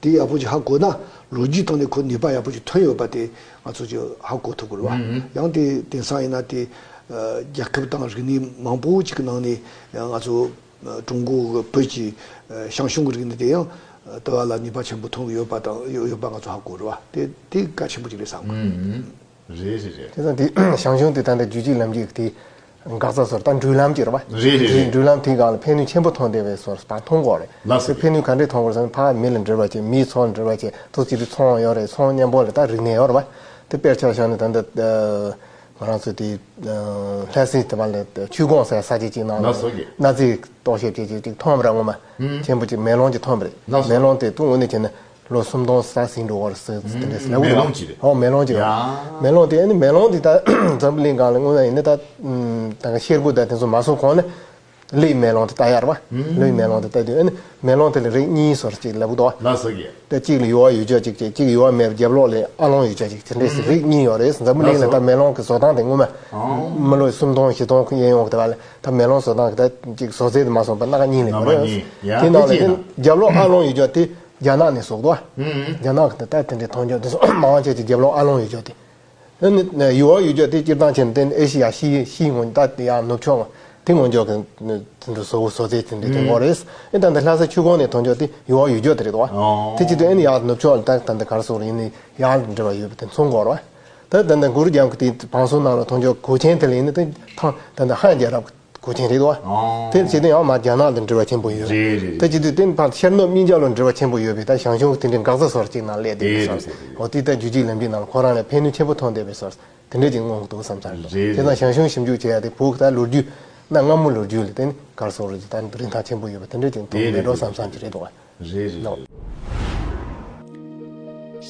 དེ་ཡག་པོ་ཅིག་ཧ་གོ་ན་ལོ་རྒྱུས་སྟེང་ནས་ཁོ་ནུས་པ་ཡག་པོ་ཅིག་ཐོན་ཡོད་པ་དེ་ང་ཚོ་ཅིག་ཧ་གོ་ཐུབ་དགོས་རེད་བ། ཨང་། ཡང་དེ་དེང་སང་ཡིན་ན་དེ་ཨ་རྒྱལ་ཁབ་དང་རིག་གནས་མང་པོ་ཅིག་གི་ནང་ནས་ཡང་ང་ཚོ་ཨ་ཀྲུང་གོ་གི་བོད་ཀྱི་ཨ་ཞང་ཞུང་གི་རིག་གནས་དེ་ཡང་ཨ་དེ་བ་ལ་ནུས་པ་ཆེན་པོ་ཐོན་གི་ཡོད་པ་དང་ཡོད་ཡོད་པ་ང་ཚོ་ཧ་གོ་རེད་བ། དེ་དེ་གལ་ཆེན་པོ་ཅིག་རེད་བསམ་གི། ཨང་། རེད་རེད་རེད། དེ་ཙང་དེ་ཞང་ཞུང་དེ་ད་ལྟ་རྒྱལ་སྤྱིའི་ལམ་རྒྱུད་དེ་འགག་རྩ་སོར་ད་འགྲུལ་ལམ་གྱི་རེད་བ། རེད་རེད་རེད། འགྲུལ་ལམ་དེའི་སྒང་ལ་ཕན་ནུས་ཆེན་པོ་ཐོན་བསྡད་པའི་སོར་ད་མཐོང་གི་རེད། ལགས་སོ། དེ་ཕན་ནུས་ག་འདྲས་ཐོན་གི་རེད་ཟེར་ན། ཕ་མི་ལ་འབྲེལ་བ་བྱེད། མིའི་ཚོགས་ལ་འབྲེལ་བ་བྱེད། ཐུགས་རྗེ་ཆེ། ཚོང་ཡོད་རེད། ཚོང་མཉམ་པོ་ལ་ད་རིག་གནས་ཡོད་རེད་བ། དེ་དཔེར་ཆ་བཞག་ན་ད་ལྟ་ང་རང་ཚོ་དེ་ལྷ་སའི་དེ་བ་ལ་ཆོས་ཀོང་ཟེར་ས་ཆ་ཅིག་ནང་ལ། ལགས་སོ། གི་གནའ་རྫས་རྟོག་ཞིབ་བྱེད་ཅིག་ཅིག་མཐོང་བ་ར་ངོ་མ། ཨང་། ཆེན་པོ་ཅིག་མེ་ལོང་ཅིག་མཐོང་བ་རེད། ལགས་སོ། མེ་ལོང་དེ་དུང་འོ་ནས་བྱས་ན། ལོ་སུམ་སྟོང་ས་ཟིན་འགྲོ་བར་སྲིད་དེ་འདྲ་ཟེར་ལབ་མེ་ལོང་ཅིག་རེད། ཨོ་མེ་ལོང་ཅིག་ཡ། མེ་ལོང་དེ་ཨ་ནི་མེ་ལོང་དེ་ད་འཛམ་བུ་གླིང་སྒང་ལ་དངོས་གནས་ཡིན་ན་ད་ད་ག་ཤེལ་སྒོ་ད་དེ་ཚོ་མ་བཟོ་གོང་ནས་ གླེའི་མེ་ལོང་དེ་ལྟ་ཡ་རེད་བ། གླེའི་མེ་ལོང་དེ་ལྟ་དུས་ཨ་ནི་མེ་ལོང་དེ་ལ་རིགས་གཉིས་སོགས་ཅིག་ལབ་གི་འདུག་བ། ལགས་སོ་གི། དེ་གཅིག་ལ་ཡུ་བ་ཡུལ་ལྗོངས་གཅིག་བྱས། གཅིག་ཡུ་བ་མེད་པའི་རྒྱབ་ལོགས་ལ་ཨ་ལོང་ཡུལ་ལྗོངས་གཅིག། དེ་འདྲས་སུ་རིགས་གཉིས་ཡོད་རེད། འཛམ་བུ་གླིང་ལ་ད་མེ་ལོང་གི་བཟོ་སྟངས་དེ་སྔོན་མ་མི་ལོ་སུམ་སྟོང་བཞི་སྟོང་གི་གཡས་གཡོན་གི་དེ་བ་ལ་ད་མེ་ལོང་བཟོ་སྟངས་གི་ད་ཅིག་བཟོ་རྩལ་དེ་མ་སོང་པ་སྣ་ཁ་གཉིས་ལས་མ་རེད། དེ་ནང་ལ་དེ་རྒྱབ་ལོགས་ཨ་ལོང་ཡུལ་ལྗོངས་དེ་རྒྱ་ནག་ནས་བཟོ་གི་འདུག་བ། རྒྱ་ནག་གི་ད་དེ་འདྲའི་མཐོང་རྒྱ་དེ་ཚོ་མང་ཆེ་ཅིག་རྒྱབ་ལོགས་ཨ་ལོང་ཡུལ་ལྗོངས་དེ། ཨ་ནི་ཡུ་བ་ཡུལ་ལྗོངས་དེ་སྤྱིར་བཏང་བྱས་ན་དེ་ཨེ་ཤི་ཡ་ཕྱིའི་ཕྱིའི་ངོས་ད་ཡང་ནུབ་ཕྱོགས་དེ་ངོས་ལྗོངས་ཀྱི་དེ་འདྲ་བཟོ་བཟོ་རྩལ་དེ་འདྲ་དེ་འགོ་རེད། ཨེ་ད་ལྟ་ལྷ་ས་ཆུ་ཁོངས་ནས་མཐོང་ཆོག་དེ་ཡུ་བ་ཡུལ་ལྗོངས་དེ་རེད་དོ། དེ་ཅི་སྟེ་ཨེ་ནི་ཡར་ནུབ་ཕྱོགས་ལ་ད་ད་འདི་གར་སོགས་ཡིན་ནི་ཡར་འབྲེལ་བ་ཡོད་པ་དེ་མཚོན་དགོས་རེད་བ། ད་ད་ལྟ་གུ་རུ་རྒྱལམ་གྱི་དེ་བང་སོ་ནང་ལ་མཐོང་ཆོག་གོས་ཆེན་དེ་ལ་ཡིན་ནི་དེ་ཐང་ད་ལྟ་ཧན་རྒྱལ་རབས་གོས་ཆེན་རེད་དོ། དེ་ལ་བྱས་ཏེ་ཡང་མ་རྒྱ་ནག་དང་འབྲེལ་བ་ཆེན་པོ་ཡོད། རེད་རེད་རེད། དེ་བྱས་དུས་དེ་ཕར་ཤར་ནུབ་གཉིས་ཆ་ལ་འབྲེལ་བ་ཆེན་པོ་ཡོད་པས་ད་ཞང་ཞུང་གི་དེ་འདྲའི་འགག་རྩ་སོགས་ཅིག་ནང་སླེབས་བསྡད་པའི་སོགས། འོ་དེ་ལྟར་རྒྱུད་གཅིག་ལམ་གཅིག་ནང་ལ་ཁོ་རང་ལ་ཕན་ནུས་ཆེན་པོ་ཐོན་བསྡད་པའི་སོགས་དེ་འདྲ་ཅིག་མངོན་འདུག་བསམ་ས་རེད། རེད་བྱས་ཙང་ཞང་ཞུང་ཞིབ་འཇུག་བྱེད་ཡ་དེ་བོད་ཀྱི་ད་ལོ་རྒྱུས་གནའ་སྔ་མོ་ལོ་རྒྱུས་ལ་བརྟེན་ནས་གར་སོགས་རེད་ད་རིན་ཐང་ཆེན་པོ་ཡོད་པ་དེ་འདྲ་ཅིག་མཐོང་མེད་འགྲོ་བསམ་བསམ་ཅིག་རེད་འདུག་བ། རེད་རེད།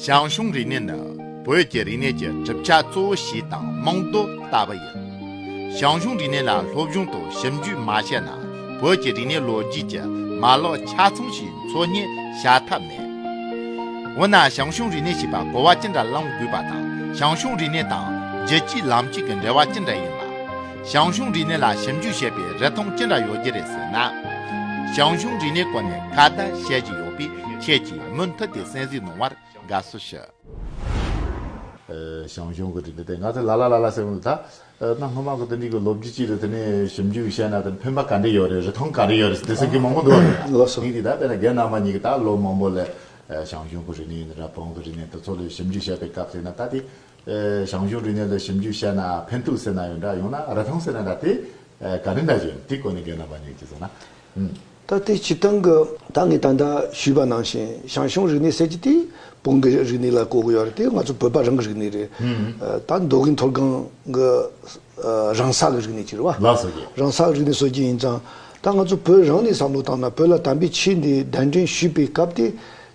ཞང་ཞུང་རིག་གནས་ནི་བོད་ཀྱི་རིག་གནས་ཀྱི་གྲུབ་ཆ་གཙོ་བོ་ཞིག་དང་རྨང་རྡོ་ལྟ་བུ་ཡིན། ཞང་ཞུང་རིག་གནས་ལ་སློབ་སྦྱོང་དང་ཞིབ་འཇུག་མ་བྱས་ན་བོད་ཀྱི་རིག་གནས་ལོ་རྒྱུས་ཀྱི་མ་ལག་ཆ་ཚང་ཞིག་འཚོལ་སྙེག་བྱ་ཐབས་མེད། འོ་ན་ཞང་ཞུང་རིག་གནས་ཞེས་པ་གོ་བ་ཅི་འདྲ་བླང་དགོས་པ་དང་ཞང་ཞུང་རིག་གནས་དང་རྒྱལ་སྤྱིའི་ལམ་ཕྱོགས་ཀྱི་འབྲེལ་བ་ཅི་འདྲ་ཡིན་པ། ཞང་ཞུང་རིག་གནས་ལ་ཞིབ་འཇུག་བྱེད་པའི་རིན་ཐང་ཅི་འདྲ་ཡོད་ཀྱི་རེད་ཟེར་ན། ཞང་ཞུང་རིག་གནས་སྐོར་ནས་ཁ་བརྡ་བྱེད་ཀྱི་ཡོད་པས་ཁྱེད་ཀྱིས་མུ་མཐུད་དེ་གསན་གཟིགས་གནང་བར་དགའ་བསུ་ཞུ། ཞང་ཞུང་གི་རིག་གནས་དེ་ང་ཚོ་ལ་ལ་ལ་ལ་ཟེར་བ་ད་གནའ་སྔ་མ་གི་དེ་འདྲའི་གི་ལོ་རྒྱུས་ཅིག་ལ་དེ་ནས་ཞིབ་འཇུག་བྱས་ན་དེ་ཕན་པ་ག་འདྲ་ཡོད་རེད། རིན་ཐང་ག་འདྲ་ཡོད་རེད་དེ་ཟེར་གི་མང་པོ་འདུག་བ་རེད། ལགས་སོ། ཡིན་དེ་ད་དཔེར་ན་རྒན་རྣམ་པ་གཉིས་ཀྱིས་ད་ལོ་མང་པོ་ལ་ཞང་ཞུང་གི་རིག་གནས་ཡིན་འདྲ་བོན་གི་རིག་གནས་དེ་ཚོ་ལ་ཞིབ་འཇུག་བྱས་པའི་སྐབས་དེ་ན་ད་དེ། ཨེ། ཞང་ཞུང་རིག་གནས་ལ་ཞིབ་འཇུག་བྱས་ན་ཕན་ཐོགས་ཟེར་ན་ཡོད་འདྲ་ཡང་ན་རིན་ཐང་ཟེར་ན་འདྲ་དེ་ཨེ་ག་རེ་འདྲ་ཞིག་ཡོད་དེ་སྐོར་ནས་རྒན་རྣམ་པ་གཉིས་ཀྱིས་གསུངས་ན། ཨུམ། ད་དེ་སྤྱིར་བཏང་གི་ད་ངས་ད་ལྟ་ཞུས་པ་ནང་བཞིན་ཞང་ཞུང་རིག་གནས་ཟེར་གྱི་དེ་བོན་གྱི་རིག་གནས་ལ་གོ་གི་ཡོད་རེད། དེ་ང་ཚོ་བོད་པ་རང་གི་རིག་གནས་རེད། ཨུམ། ཨ། ད་མདོ་དབུས་མཐོ་སྒང་གི་ཨ་རང་ས་གི་རིག་གནས་ཅིག་རེད་བ། ལགས་སོ་རྒན། རང་ས་གི་རིག་གནས་སྲོལ་རྒྱུན་ཡིན་ཙང་ད་ང་ཚོ་བོད་རང་ནས་བསམ་བློ་བཏང་ན་བོད་ལ་དམ་པའི་ཆོས་འདི་གདན་འདྲེན་ཞུས་པའི་སྐབས་དེ།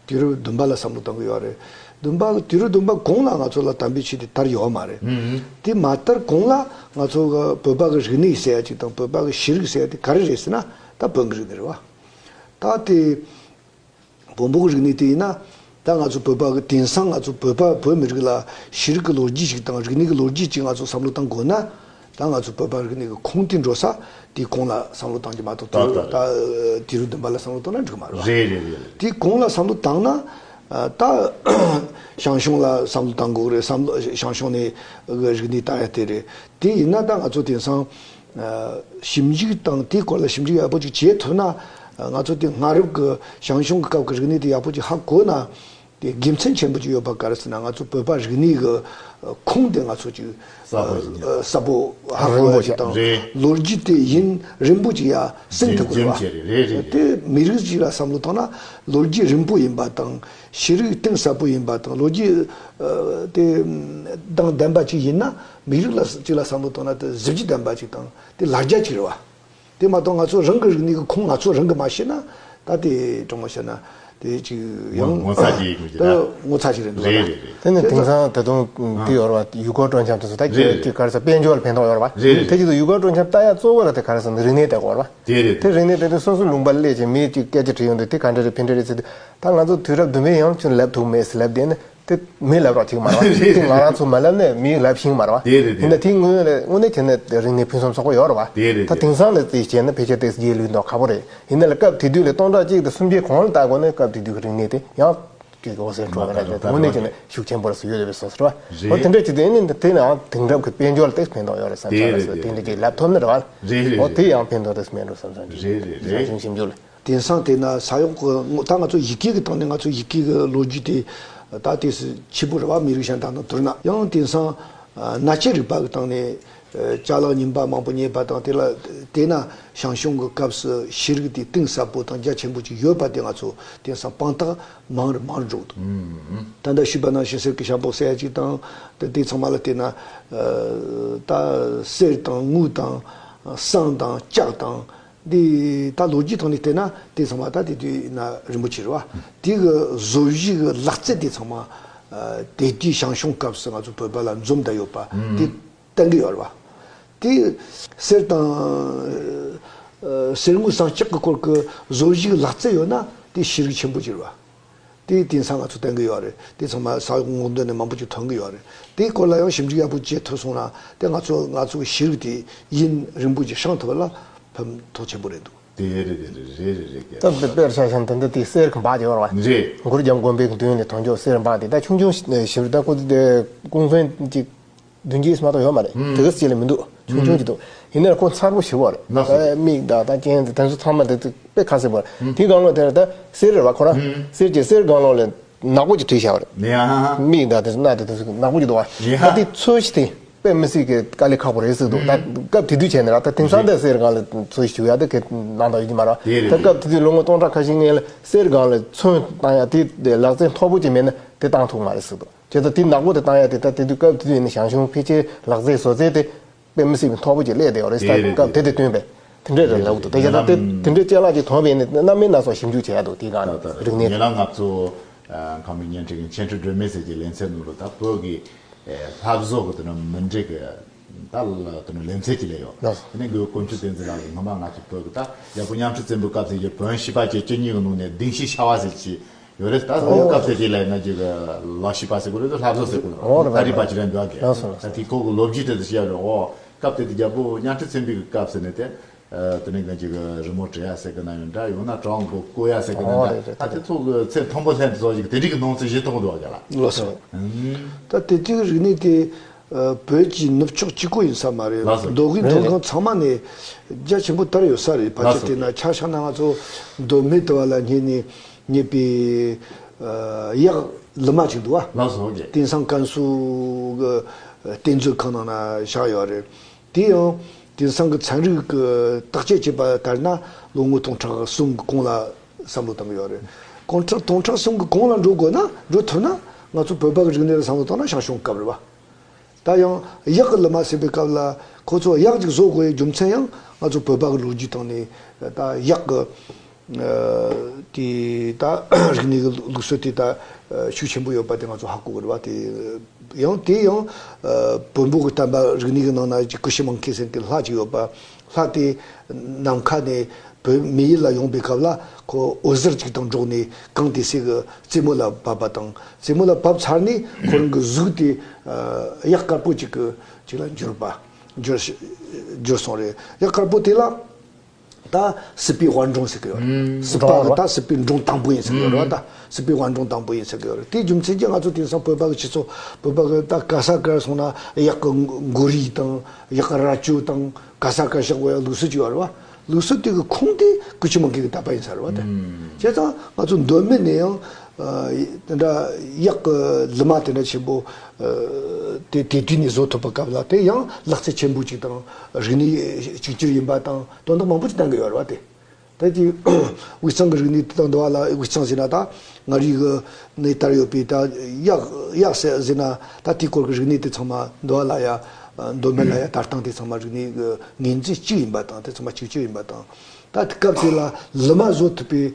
དུས་རབས་བདུན་པ་ལ་བསམ་བློ་བཏང་གི་ཡོད་རེད། བདུན་པ་གི་དུས་རབས་བདུན་པ་གོང་ལ་ང་ཚོ་ལ་དམ་པའི་ཆོས་དེ་དར་ཡོད་མ་རེད། ཨུ་ཧུམ། དེ་མ་དར་གོང་ལ་ང་ཚོ་གི་བོད་པ་གི་རིག་གནས་ཟེར་ཡ་ཅིག་དང་བོད་པ་གི་ཤེས་རིག་ཟེར་ཡ་དེ་ག་རེ་རེད་ཟེར་ན་ད་བོན་གི་རིག་གནས་རེད་བ། ད་དེ་བོན་པོ་གི་རིག་གནས་དེ་ཡིན་ན་ད་ང་ཚོ་བོད་པ་གི་དེང་སང་ང་ཚོ་བོད་པ་བོད་མི་རིགས་ལ་ཤེས་རིག་གི་ལོ་རྒྱུས་ཤིག་དང་རིག་གནས་གི་ལོ་རྒྱུས་ཅིག་ང་ཚོ་བསམ་བློ་བཏང་དགོས་ན། ད་ང་ཚོ་བོད་པ་རིག་གནས་ཀྱི་ཁུངས་དེ་འགྲོ་ས་དེའི་གོང་ལ་བསམ་བློ་བཏང་རྒྱུ་མ་གཏོགས། ད་ད་ད་དུས་རབས་བདུན་པ་ལ་བསམ་བློ་བཏང་ན་འགྲིག་མ་རེད། རེད་རེད་རེད། དེའི་གོང་ལ་བསམ་བློ་བཏང་ན་ད་ཞང་ཞུང་ལ་བསམ་བློ་བཏང་དགོས་རེད། བསམ་བློ་ཞང་ཞུང་ནས་རིག་གནས་བཏང་ཡ་དེ་རེད། དེ་ཡིན་ན་ད་ང་ཚོ་དེང་སང་ཞིབ་འཇུག་དང་དེའི་སྐོར་ལ་ཞིབ་འཇུག་ཡག་པོ་ཅིག་བྱེད་ཐུབ་ན་ང་ཚོ་དེ་སྔ་རབས་ཀྱི་ཞང་ཞུང་གི་སྐབས་ཀྱི་རིག་གནས་དེ་ཡག་པོ་ཅིག་ཧ་གོ་ན། དེ་དགེ་མཚན་ཆེན་པོ་ཅིག་ཡོད་པ་ག་རེ་ཟེར་ན་ང་ཚོ་བོད་པ་རིག་གནས་ཀྱི་ཁུངས་དེ་ང་ཚོ་ཅིག་གསལ་པོ་ཡིན། གསལ་པོ་ཧ་གོ་བ་ཅིག་དང་། རེད། ལོ་རྒྱུས་དེ་ཡུན་རིང་པོ་ཅིག་ཡ་སྲུང་ཐུབ་དགོས་རེད་བ། རྒྱུན་ཆད་རེད། རེད་རེད། དེ་མི་རིགས་ཅིག་ལ་བསམ་བློ་བཏང་ན་ལོ་རྒྱུས་རིང་པོ་ཡིན་པ་དང་ཤེས་རིག་གཏིང་ཟབ་པོ་ཡིན་པ་དང་ལོ་རྒྱུས་དེ་དང་ལྡན་པ་ཅིག་ཡིན་ན་མི་རིགས་ལ་ཅིག་ལ་བསམ་བློ་བཏང་ན་དེ་གཟི་བརྗིད་ལྡན་པ་ཅིག་དང་དེ་ལ་རྒྱ་ཅིག་རེད་བ། དེ་མ་གཏོགས་ང་ཚོ་རང་གི་རིག་གནས་ཀྱི་ཁུངས་ང་ཚོ་རང་གིས་མ་ཤེས་ན་ད་དེ་དྲང་མོ་བཤད་ན་དེ་ཅིག་ཡང་ངོ་ངོ་ཚ་ཅིག་ཡིན་དགོས་ཀྱི་ད་རེད། ངོ་ཚ་ཅིག་རེད་འདུག་རེད་ལ། རེད་རེད། དེ་ནི་དེང་སང་ད་དུང་དེ་ཡོད་རེད་བ། ཡུལ་སྐོར་སྤྲོ་འཆམ་དེ་ཚོ་ད་རེད་རེད། ཅིག་ག་རེ་ཟེར་དཔལ་འབྱོར་ལ་ཕན་ཐོགས་ཡོད་རེད་བ། རེད་རེད། དེ་ཅིག་ཏུ་ཡུལ་སྐོར་སྤྲོ་འཆམ་ལྟ་ཡ་གཙོ་བོ་ར་དེ་ག་རེ་ཟེར་ན་རིག་གནས་དེ་གོ་རེད་བ། དེ་རེད་དེ། དེ་རིག་གནས་དེ་དུས་སོ་སོའི་ལུང་པ་སླེབས་ཀྱི་མིས་ཅིག་སྐད་ཆ་དྲིས་ཡོང་དུས་དེ་ག་འདྲ་རེད་ཕན་འདྲ་རེད་ཟེར་དུས་ད་ང་ཚོ་དུས་རབས་བདུན་པའི་ཡང་ཁྱོད་ལབ་ཐུབ་མེད་ཟེར་ལབ་བསྡད་ནས། དེ་མི་ལབ་རོགས་ཅིག་མ་རེད་བ། དེ་ང་རང་ཚོ་མ་ལབ་ནས་མིས་ལབ་ཤེས་མ་རེད་བ། དེ་རེད་དེ། ཡིན་ན་དེ་དངོས་ཡོད་ལ་དངོས་གནས་བྱས་ན་རིག་གནས་ཕུན་སུམ་ཚོགས་པོ་ཡོད་རེད་བ། དེ་རེད་ད་དེ། དེང་སང་ལ་དེ་བྱས་ན་ཕལ་ཆེར་དེ་རྗེས་ལུས་མདོག་ཁ་པོ་རེད། ཡིན་ན་ལ་སྐབས་དེ་དུས་ལ་སྟོང་ཕྲག་གཅིག་དང་སུམ་བརྒྱའི་གོང་ལ་ལྟ་དགོས་ན་སྐབས་དེ་དུས་ཀྱི་རིག་གནས་དེ་ཡང་ཅིག་འོ་ཟེར་འཕྲོ་བ་རེད། དངོས་གནས་བྱས་ན་ཤུགས་ཆེན་པོ་རེད་ཟེར་ཡོད་རེད་བསམ་སོང་རེད་བ། འོ་དེ་འདྲ་བྱས་དུས་ཨ་ནི་དེ་ནའང་དེང་རབས་ཀྱི་དཔལ་འབྱོར་ལ་དེ་ཕན་ཐོགས་ཡོད་རེད་བསམ་ས་རེད་ཟེར། དེ་འདྲ་ཅིག་ལབ་ཐུབ་ན་རེད་བ། རེད་རེད། འོ་དེ་ཡང་ཕན་ཐོགས་རེད་མེད་འགྲོ་བསམ་སོང་། རེད་རེད་རེད། ཞིབ་འཇུག་ལ། དེང་སང་དེ་ན་ས་འོག་གི་ད་ང་ཚོ་ཡི་གེ་གི་སྟེང་ནས་ང་ཚོ་ཡི་གེ་གི་ལོ་རྒྱུས་དེ་ད་དེ་སུ་ཆེ་པོ་རེད་བ། མི་རིགས་གཞན་དག་དང་བསྡུར་ན། ཡང་དེང་སང་ཨ་གནའ་དཔྱད་རིག་པ་གི་སྟེང་ནས་ཨ་ཅ་ལག་རྙིང་པ་མང་པོ་རྙེད་པ་དང་དེ་ལ་དེ་ན་ཞང་ཞུང་གི་སྐབས་སུ་ཤེས་རིག་དེ་གཏིང་ཟབ་པོ་དང་རྒྱ་ཆེན་པོ་ཅིག་ཡོད་པ་དེ་ང་ཚོ་དེང་སང་དཔང་རྟགས་མང་རུ་མང་རུ་འགྲོ་གི་འདུག་ད་ལྟ་ཞུས་པ་ནང་བཞིན་གསེར་གྱི་ཞྭ་ཕོར་ཟེར་ཡ་ཅིག་དང་དེ་དེ་ཚང་མ་ལ་བལྟས་ན་ཨ་ད་གསེར་དང་དངུལ་དང་ཟངས་དང་ལྕགས་དང་། འདི་ད་ལོ་རྒྱུས་ཐོག་ནས་བལྟས་ན་དེ་ཚང་མ་ད་དེ་དུས་ན་རིན་པོ་ཆེ་རེད་བ། དེ་གི་བཟོ་གཞི་གི་ལག་རྩལ་དེ་ཚང་མ་ཨ་དེ་དུས་ཞང་ཞུང་སྐབས་སུ་ང་ཚོ་བོད་པ་ལ་འཛོམས་བསྡད་ཡོད་པ་དེ་བསྟན་གི་ཡོད་རེད་བ། དེ་གསེར་དང་ གསེར་དངུལ་ཟངས་ལྕགས་ཀྱི་སྐོར་གྱི་བཟོ་གཞིས་ལག་རྩལ་ཡོད་ན་དེ་ཤེས་རིག་ཆེན་པོ་ཅིག་རེད་བ། དེ་དེང་སང་ང་ཚོ་བསྟན་གྱི་ཡོད་རེད། དེ་ཚང་མ་ས་འོག་སྔོག་འདོན་ནས་མང་པོ་ཅིག་ཐོན་གྱི་ཡོད་རེད། དེའི་སྐོར་ལ་ཡང་ཞིབ་འཇུག་ཡག་པོ་བྱེད་ཐུབ་སོང་ན་དེ་ང་ཚོ་ང་ཚོའི་ཤེས་རིག་དེ་ཡུན་རིང་པོ་ཅིག་བཤང་ཐུབ་པ་ལ་ཕན་ཐོགས་ཆེན་པོ་རེད་འདུག་དེ་རེད་དེ་རེད་རེད་རེད་རེད་ཀྱ། ད་དཔེ་དཔེར་ཆ་བཞག་ན་ད་འདི་དེ་གསེར་གྱི་འབག་ཅིག་ཡོད་རེད་བ། རེད། གུ་རུ་གྱམ་དགོན་པའི་མདུན་ལ་ཐོན་ཀྱོག་གསེར་འབག་དེ་ད་ཆུང་ཆུང་ཞིག་རེད། ད་ཁོ་དེ་ཀུང་ཧྥེན་ཅིག་བདུན་བརྒྱད་ཙམ་མ་གཏོགས་ཡོད་མ་རེད། ཧུམ། དེ་ག་ཙམ་ལས་མི་འདུག་ཆུང་ཆུང་ཅིག་འདུག་ཡིན་ན་ཁོ་མཚར་པོ་ཞེ་པོ་རེད། ལགས་སོ། ད་མིག་དང་ད་སྤྱན་དེ་དེ་ཚོ་ཚང་མ་དེ་དཔེ་ཁ་གསལ་པོ་རེད། ཧུམ། དེའི་སྒང་ལོགས་དེར་ད་གསེར་རེད་བ་ཁོ་རང་། ཧུམ། གསེར་གྱི་གསེར་སྒང་ལོགས་ལ་ནག་པོ་ཅིག་བྲིས་བཞག་པ་རེད། ཡ། མིག་དང་དེ་ཚོ་སྣ་དེ་དེ་ཚོ་ནག་པོ་ཅིག་འདུག་བ། ཡ། ད་དེ་ཚོས་ཤིག་དེ་དཔེ་མི་སྲིད་ཀྱི་དཀའ་ལས་ཁག་པོ་རེད་ཟེར་འདུག་ད་སྐབས་དེ་དུས་བྱས་ནས་ར་ད་དེང་སང་དེ་གསེར་སྒང་ལ་ཚོས་ཞུ་ཡ་དེ་གི་ནང་དང་ཡོད་ཀྱི་མ་རེད། དེ་རེད། ད་སྐབས་དེ་དུས་ལོ་ངོ་སྟོང་ཕྲག་ཁ་ཤས་སྔོན་ལ་གསེར་སྒང་ལ་ཚོན་བཏང་ཡ་དེ་ལག་རྩལ་མཐོ་པོ་ཅིག་མེད་ན་དེ་བཏང་ཐུབ་མ་རེད་ཟེར་འདུག་བྱས་ཙང་དེ་ནག་པོ་དེ་བཏང་ཡ་དེ་ད་དེ་དུས་སྐབས་དེ་དུས་ཡིན་ན་ཞང་ཞུང་ཕལ་ཆེར་ལག་རྩལ་བཟོ་རྩལ་དེ་དཔེ་མི་སྲིད་པའི་མཐོ་པོ་ཅིག་སླེབས་བསྡད་ཡོད་རེད། དེ་རེད། སྐབས་དེ་དུས་བཏོན་པའི་དེ་འདྲས་རེད་ལབ་འདུག་དེ་བྱས་ཙང་དེ་དེ་འདྲས་ཅ་ལག་ཅིག་ཐོན་པ་ཡིན་ན་རྣམ་སྨིན་སྣ་ཚོགས་ཞིབ་འཇུག་བྱེད་ཡ་འདུག་དེའི་སྒང་ནས་རིག་གནས། ཉེ་ལམ་ང་ཚོ་ཁམས་མི་བརྙན་འཕྲིན་གྱི་འཆད་ཁྲིད་སྒྲོན་མེ་ཟེར་གྱི་ལེ་ཚན་ནང་ལ་ད་བོད་ཀྱི་ལྷ་བཟོ་གི་དེ་ནི་མི་འགྲིག་གི་ད་ལ་དེ་ནི་ལེ་ཚན་ཅིག་སླེབས་ཡོད། ལགས་སོ། དེ་ནས་དགོས་དཀོན་མཆོག་བསྟན་འཛིན་ལགས་ཀྱིས་སྔོན་མ་ང་ཚོ་བོད་ཀྱི་ད་རྒྱལ་པོ་རྙིང་ཁྲི་བཙན་པོའི་སྐབས་སུ་ཡི་བོན་བྱིས་པ་བཅས་བཅུ་གཉིས་ཀྱི་ནང་ནས་སྡིངས་ཤིང་ཤ་བ་ཟེར་གྱི་ཡོད་རེད། ད་ཨོ། སྐབས་དེ་དུས་ལ་ཡིན་ན་ཅིག་ལག་ཤེས་པ་ཟེར་དགོས་རེད། ལྷ་བཟོ་ཟེར་དགོས་རེད། ཨོ་རེད། ད་རིག་པ་ཅིག་རེད་འདུག་གས། ལགས་སོ། ལགས་སོ། ད་དེ་ཁོ་གི་ལོ་རྒྱུས་དེ་ཚོ་བཤད་རེད། ཨོ་སྐབས་དེ་དུས་རྒྱལ་པོ་རྙིང་ཁྲི་བཙན་པོའི་སྐབས་སུ་ནས་དེ་དེ་ནས་ཅིག་རི་མོ་བྲི་ཡ་ཟེར་གི་ན་ཡང་འདྲ། ཡང་ན་བྲང་གི་བརྐོ་ཡ་ཟེར་གི་ན་ཨོ་འདྲ། རེད་རེད། ད་དེ་ཚོ་གི་ཚད་མཐོན་པོ་ལྷན་དུ་ཚོགས་ཞིག་དེ་འདྲའི་གི་ནང་ཚན་བཞི་ཐོག་འདུག་གས་ལ། ལགས་སོ། ད་དེ་དུས་རིག་གནས་དེ་བོད་ཀྱི་ནུབ་ཕྱོགས་གཅིག་པོ་ཡིན་ས་མ་རེད། ལགས་སོ། མདོ་དབུས་མཐོ་སྒང་ཚང་མ་ནས་རྒྱ་ཆེན་པོ་དར་ཡོད་ས་རེད། ཕལ་ཆེར་ལགས་སོ། བལྟས་ན་ཆ་བཞག་ན་ང་ཚོ་མདོ་སྨད་དུ་བ་ལ་སྙེད་ནས་རྙེད་པའི་གཡག་ལི་མ་ཅིག་འདུག་བ། ལགས་སོ། ཨོ་ཀེ། དེང་སང་ཀན་སུའུ་གི་རྟེན་མཛོད་ཁང་ནང་ན་བཞག་ཡོད་རེད། དེ་ཡང་དེང་སང་གི་ཚན་རིག་གི་བརྟག་དཔྱད་བྱས་པ་ལྟར་ན་ལོ་ངོ་སྟོང་ཕྲག་གསུམ་གི་གོང་ལ་བསམ་བློ་བཏང་གི་ཡོད་རེད། སྟོང་ཕྲག་སྟོང་ཕྲག་གསུམ་གི་གོང་ལ་འགྲོ་དགོས་ན་འགྲོ་ཐུབ་ན་ང་ཚོ་བོད་པ་གི་རིག་གནས་ལ་བསམ་བློ་བཏང་ན་ཞང་ཞུང་སྐབས་རེད་བ། ད་ཡང་གཡག་གི་ལི་མ་ཟེར་བའི་སྐབས་ལ་ཁོ་ཚོ་གཡག་ཅིག་བཟོ་དགོས་ཡའི་རྒྱུ་མཚན་ཡང་ང་ཚོ་བོད་པ་གི་ལོ་རྒྱུས་སྟེང་ནས་ད་གཡག་གི་ཨ་དེ་ད་རིག་གནས་ཀྱི་ལུགས་སྲོལ་དེ་ད་ཤུགས་ཆེན་པོ་ཡོད་པ་དེ་ང་ཚོ་ཧ་གོ་གི་རེད་བ། དེ་ཡང་དེ་ཡང་ཨ་བོན་པོ་གི་བསྟན་པ་རིག་གནས་ཀྱི་ནང་ན་ཀུ་ཤུ་མང་ཁེ་ཟེར་གྱི་ལྷ་ཅིག་ཡོད་པ། ལྷ་དེ་ནམ་མཁའ་ནས་བོད་མི་ཡུལ་ལ་ཡོང་པའི་སྐབས་ལ་ཁོ་འོད་ཟེར་ཅིག་དང་འགྲོགས་ནས་གངས་ཏི་སེ་གི་རྩེ་མོ་ལ་བབས་པ་དང་། རྩེ་མོ་ལ་བབས་ཚར་ནས་ཁོ་རང་གི་གཟུགས་དེ་ཨ་གཡག་དཀར་པོ་ཅིག་གི་ཅིག་ལ་འགྱུར་བ་འགྱུར་འགྱུར་སོང་རེད། གཡག་དཀར་པོ་དེ་ལ་ད་སྲིད་པའི་དཔལ་འབྲོང་ཟེར་གི་ཡོད་རེད། ཨུམ། སྲིད་པ་གི་ད་སྲིད་པའི་འབྲོང་དང་པོ་ཡིན་ཟེར་གི་ཡོད་རེད་བ། ད་སྲིད་པའི་དཔལ་འབྲོང་དང་པོ་ཡིན་ཟེར་གི་ཡོད་རེད། དེའི་རྒྱུ་མཚན་གྱིས་ང་ཚོ་དེང་སང་བོད་པ་གི་སྤྱི་ཚོགས་བོད་པ་གི་ད་ག་ས་གར་སོང་ན་གཡག་གི་མགོ་རིལ་དང་གཡག་གི་རྭ་ཅོ་དང་ག་ས་གར་བཞག་དགོས་ཡ་ལུགས་སྲོལ་ཅིག་ཡོད་རེད་བ། ལུགས་སྲོལ་དེ་གི་ཁུངས་དེ་ཀུ་ཤུ་མང་ཁེ་གི་དད་པ་ཡིན་ས་རེད་བ། དེ་ཨུམ། བྱས་ཙང་ང་ཚོ་མདོ་སྨད་ནས་ཡང་ཨ་དེ་འདྲ་གཡག་གི་ལི་མ་དེ་འདྲ་ཆེན་པོ་ཨ་དེ་དེ་དུས་ནས་བཟོ་ཐུབ་པ་སྐབས་ལ་དེ་ཡང་ལག་རྩལ་ཆེན་པོ་ཅིག་དང་རིག་གནས་གཅིག་གྱུར་ཡིན་པ་དང་དོན་དག་མང་པོ་ཅིག་བསྟན་གི་ཡོད་རེད་བ། དེ་ད་ཅིག་དབུས་གཙང་གི་རིག་གནས་དེ་དང་འདུ་བ་ལ་དབུས་གཙང་ཟེར་ན་ད་མངའ་རིས་གི་ནས་དར་ཡོད་པའི་ད་གཡག་གཡག་ཟེར་ཟེར་ན་ད་དེའི་སྐོར་གི་རིག་གནས་དེ་ཚང་མ་འདུ་བ་ལ་ཡ་མདོ་སྨད་ལ་ཡ་དར་སྟངས་དེ་ཚང་མ་རིག་གནས་གི་ངོས་འཛིན་གཅིག་ཡིན་པ་དང་དེ་ཚང་མ་གཅིག་གྱུར་ཡིན་པ་དང་། ད་སྐབས་དེ་ལ་ལི་མ་བཟོ་ཐུབ་པའི་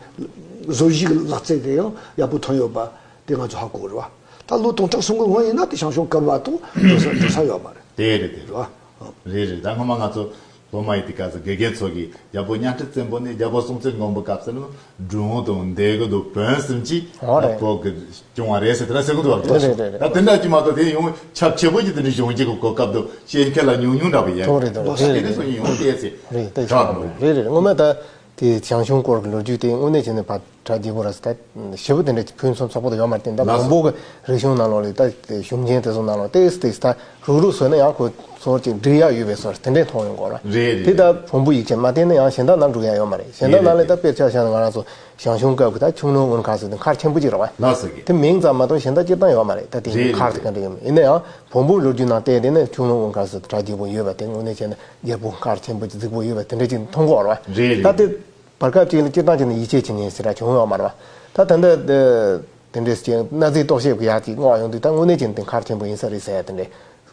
བཟོ་གཞིའི་ལག་རྩལ་དེ་ཡང་ཡག་པོ་ཐོན་ཡོད་པ་དེ་ང་ཚོ་ཧ་གོ་རེད་བ། ད་ལོ་སྟོང་ཕྲག་གསུམ་གི་སྔོན་ཡིན་ན་དེ་ཞང་ཞུང་སྐབས་བ་དང་འགྲོ་ས་འགྲོ་ས་ཡོད་མ་རེད། དེ་རེད་དེ་རེད་བ། རེད་རེད། ད་སྔོན་མ་ང་ཚོ་སློབ་མ་ཡི་དུས་སྐབས་སུ་དགེ་རྒན་ཚོ་གིས་རྒྱལ་པོ་རྙིང་ཁྲི་བཙན་པོ་ནས་རྒྱལ་པོ་སྲོང་བཙན་སྒམ་པོའི་སྐབས་སུ་ནི་སྒྲུང་དང་འདས་གི་དང་བོན་གསུམ་གྱིས་ཨོ་རེད། བོད་ཀྱི་སྐྱོང་བ་རེད་ཟེར་དེ་འདྲ་ཟེར་གི་འདུག་བ། རེད་རེད་རེད། ད་དེ་འདྲ་གྱི་མ་གཏོགས་དེ་ཡང་ཁྱབ་ཆེ་པོ་ཅིག་དེ་འདྲ་བྱུང་རྒྱུ་གི་གོ་སྐབས་དང་ཤེས་མཁན་ལ་ཉུང་ཉུང་འདྲ་པོ་ཡིན། ཐོག་རེད་ཐོག་ད་རེད་དེ་རེད། འདྲ་སོང་ཡིན་ཡང་བལྟས་ཚེ་རེད་དེ་ཆགས་ཆགས་འདུག་རེད་རེད། ངོ་མ་ད་དེ་ཞང་ཞུང་སྐོར་གྱི་ལོ་རྒྱུས་དེ་དངོས་གནས་བྱས་ནས་ཕར་གྲ་རྒྱས་པོ་ར་ཟེར། ད་ཞེ་པོ་དེ་འདྲ་ཕུན་སུམ་ཚོགས་པོ་དེ་ཡོད་མ་རེད། ད་ལགས་སོ། བོན་པོ་གི་རིག་གཞུང་ནང་ལོགས་ལ་ད་ཞུམ་ཆེན་དེ་ཚོ་ནང་ལོགས་ཏེས་ཏེས་ད་རུག་རུག་བཟོས་ན་ཡང་ཁོ་ཚོར་ཅིག་འགྲིག་ཡག་ཡོད་པའི་བཟོ་དེ་འདྲས་མཐོང་ཡོང་གོ་ར། རེད་རེད། དེ་ད་བོན་པོ་ཡིག་ཆ་མ་བལྟས་ན་ཡང་གཞན་དག་ནང་འགྲོ་ཡག་ཡོད་མ་རེད། གཞན་དག་ནང་ལ་ད་དཔེར་ཆ་བཞག་ན་ང་རང་ཚོ་ཞང་ཞུང་སྐབས་ཀྱི་ད་ཁྱུང་ལུང་དངུལ་མཁར་ཟེར་དུས་མཁར་ཆེན་པོ་ཅིག་རེད་བ། ལགས་སོ་གི། དེ་མིང་ཙམ་མ་གཏོགས་གཞན་དག་སྤྱིར་བཏང་ཡོད་མ་རེད། ད་དེ་རེད་མཁར་དེ་རེད། ག་འདྲ་ཡོད་མེད་ཡིན་ན་ཡང་བོན་པོའི་ལོ་རྒྱུས་ནང་བལྟས་བསྡད་ན་ཁྱུང་ལུང་དངུལ་མཁར་ཟེར་དུས་གྲ་རྒྱས་པོ་ཡོད་པ་དེ་དངོས་གནས་བྱས་ན་རྒྱལ་པོ་མཁར་ཆེན་པོ་ཅིག་རྫིག་པོ་ཡོད་པ་དེ་འདྲ་ཅིག་མཐོང་གོ་ར་བ། རེད་རེད། ད་དེ་བར་སྐབས་ཅིག་ལ་སྤྱིར་བཏང་ཅིག་ནས་ཡིད་ཆེས་བྱེད་མཁན་ཟེར་ར་བྱུང་ཡོད་མ་རེད་བ། ད་ད་འདི་དེ་འདྲས་ཀྱི་གནའ་རྫས་རྟོག་ཞིབ་ཀྱི་ཡག་ཅིག་བསྔོག་ཡོང་དུས་ད་དངོས་གནས་ཀྱི་འདི་མཁར་ཆེན་པོ་ཡིན་ས་རེད་ཟེར་ཡ་དེ་འདྲས་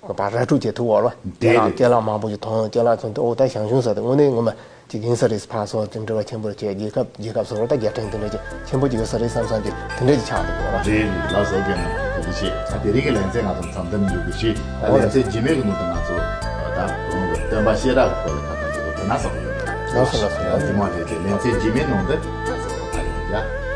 བར་ར་སྤྲོད་བྱེད་ཐུབ་ཡོད་རེད་བ། དེ་རེད། ཅ་ལག་ཅ་ལག་མང་པོ་ཞིག་མཐོང་ཡོང་། ཅ་ལག་ཚོ་འདི་ཨོ་ད་ཞང་ཞུང་ས་དེ་དངོས་གནས་ངོ་མ་ཅིག་ཡིན་ས་རེད་ཟེར་ཕར་ཚུར་དེ་འདྲ་བ་ཆེན་པོ་རེད་བྱས། རྒྱལ་ཁབ་རྒྱལ་ཁབ་སོགས་ལ་ད་རྒྱལ་ཕྲན་དེ་འདྲ་ཅིག་ཆེན་པོ་ཅིག་ཡོད་ས་རེད་བསམ་བསམ་ཅིག་དེ་འདྲ་ཅིག་ཆགས་འདུག་ཡོད་རེད། རེད། ལགས་སོ། རྒན་ལགས་ཐུགས་རྗེ་ཆེ། ད་དེ་རིང་གི་ལེ་ཚན་ང་ཚོ་མཚམས་འདིར་འཇོག་དགོས་ཞུ། ད་ལེ་ཚན་རྗེས་མའི་གི་ནང་དུ་ང་ཚོ་ད་བོན་གྱི་སྟོན་པ་བཤད་གྲྭ་གི་སྐོར་ལ་ཁ་ཐག་ཅིག་ཏུ་ན་ས་གོ་ཡོད་རེད། ལགས་སོ་ལགས་སོ། ཡ་རྗེས་མ་དེ་དེ་ལན་ཚན་རྗེས་མའི་ནང་དུ་ད་ཡོང་ཡ།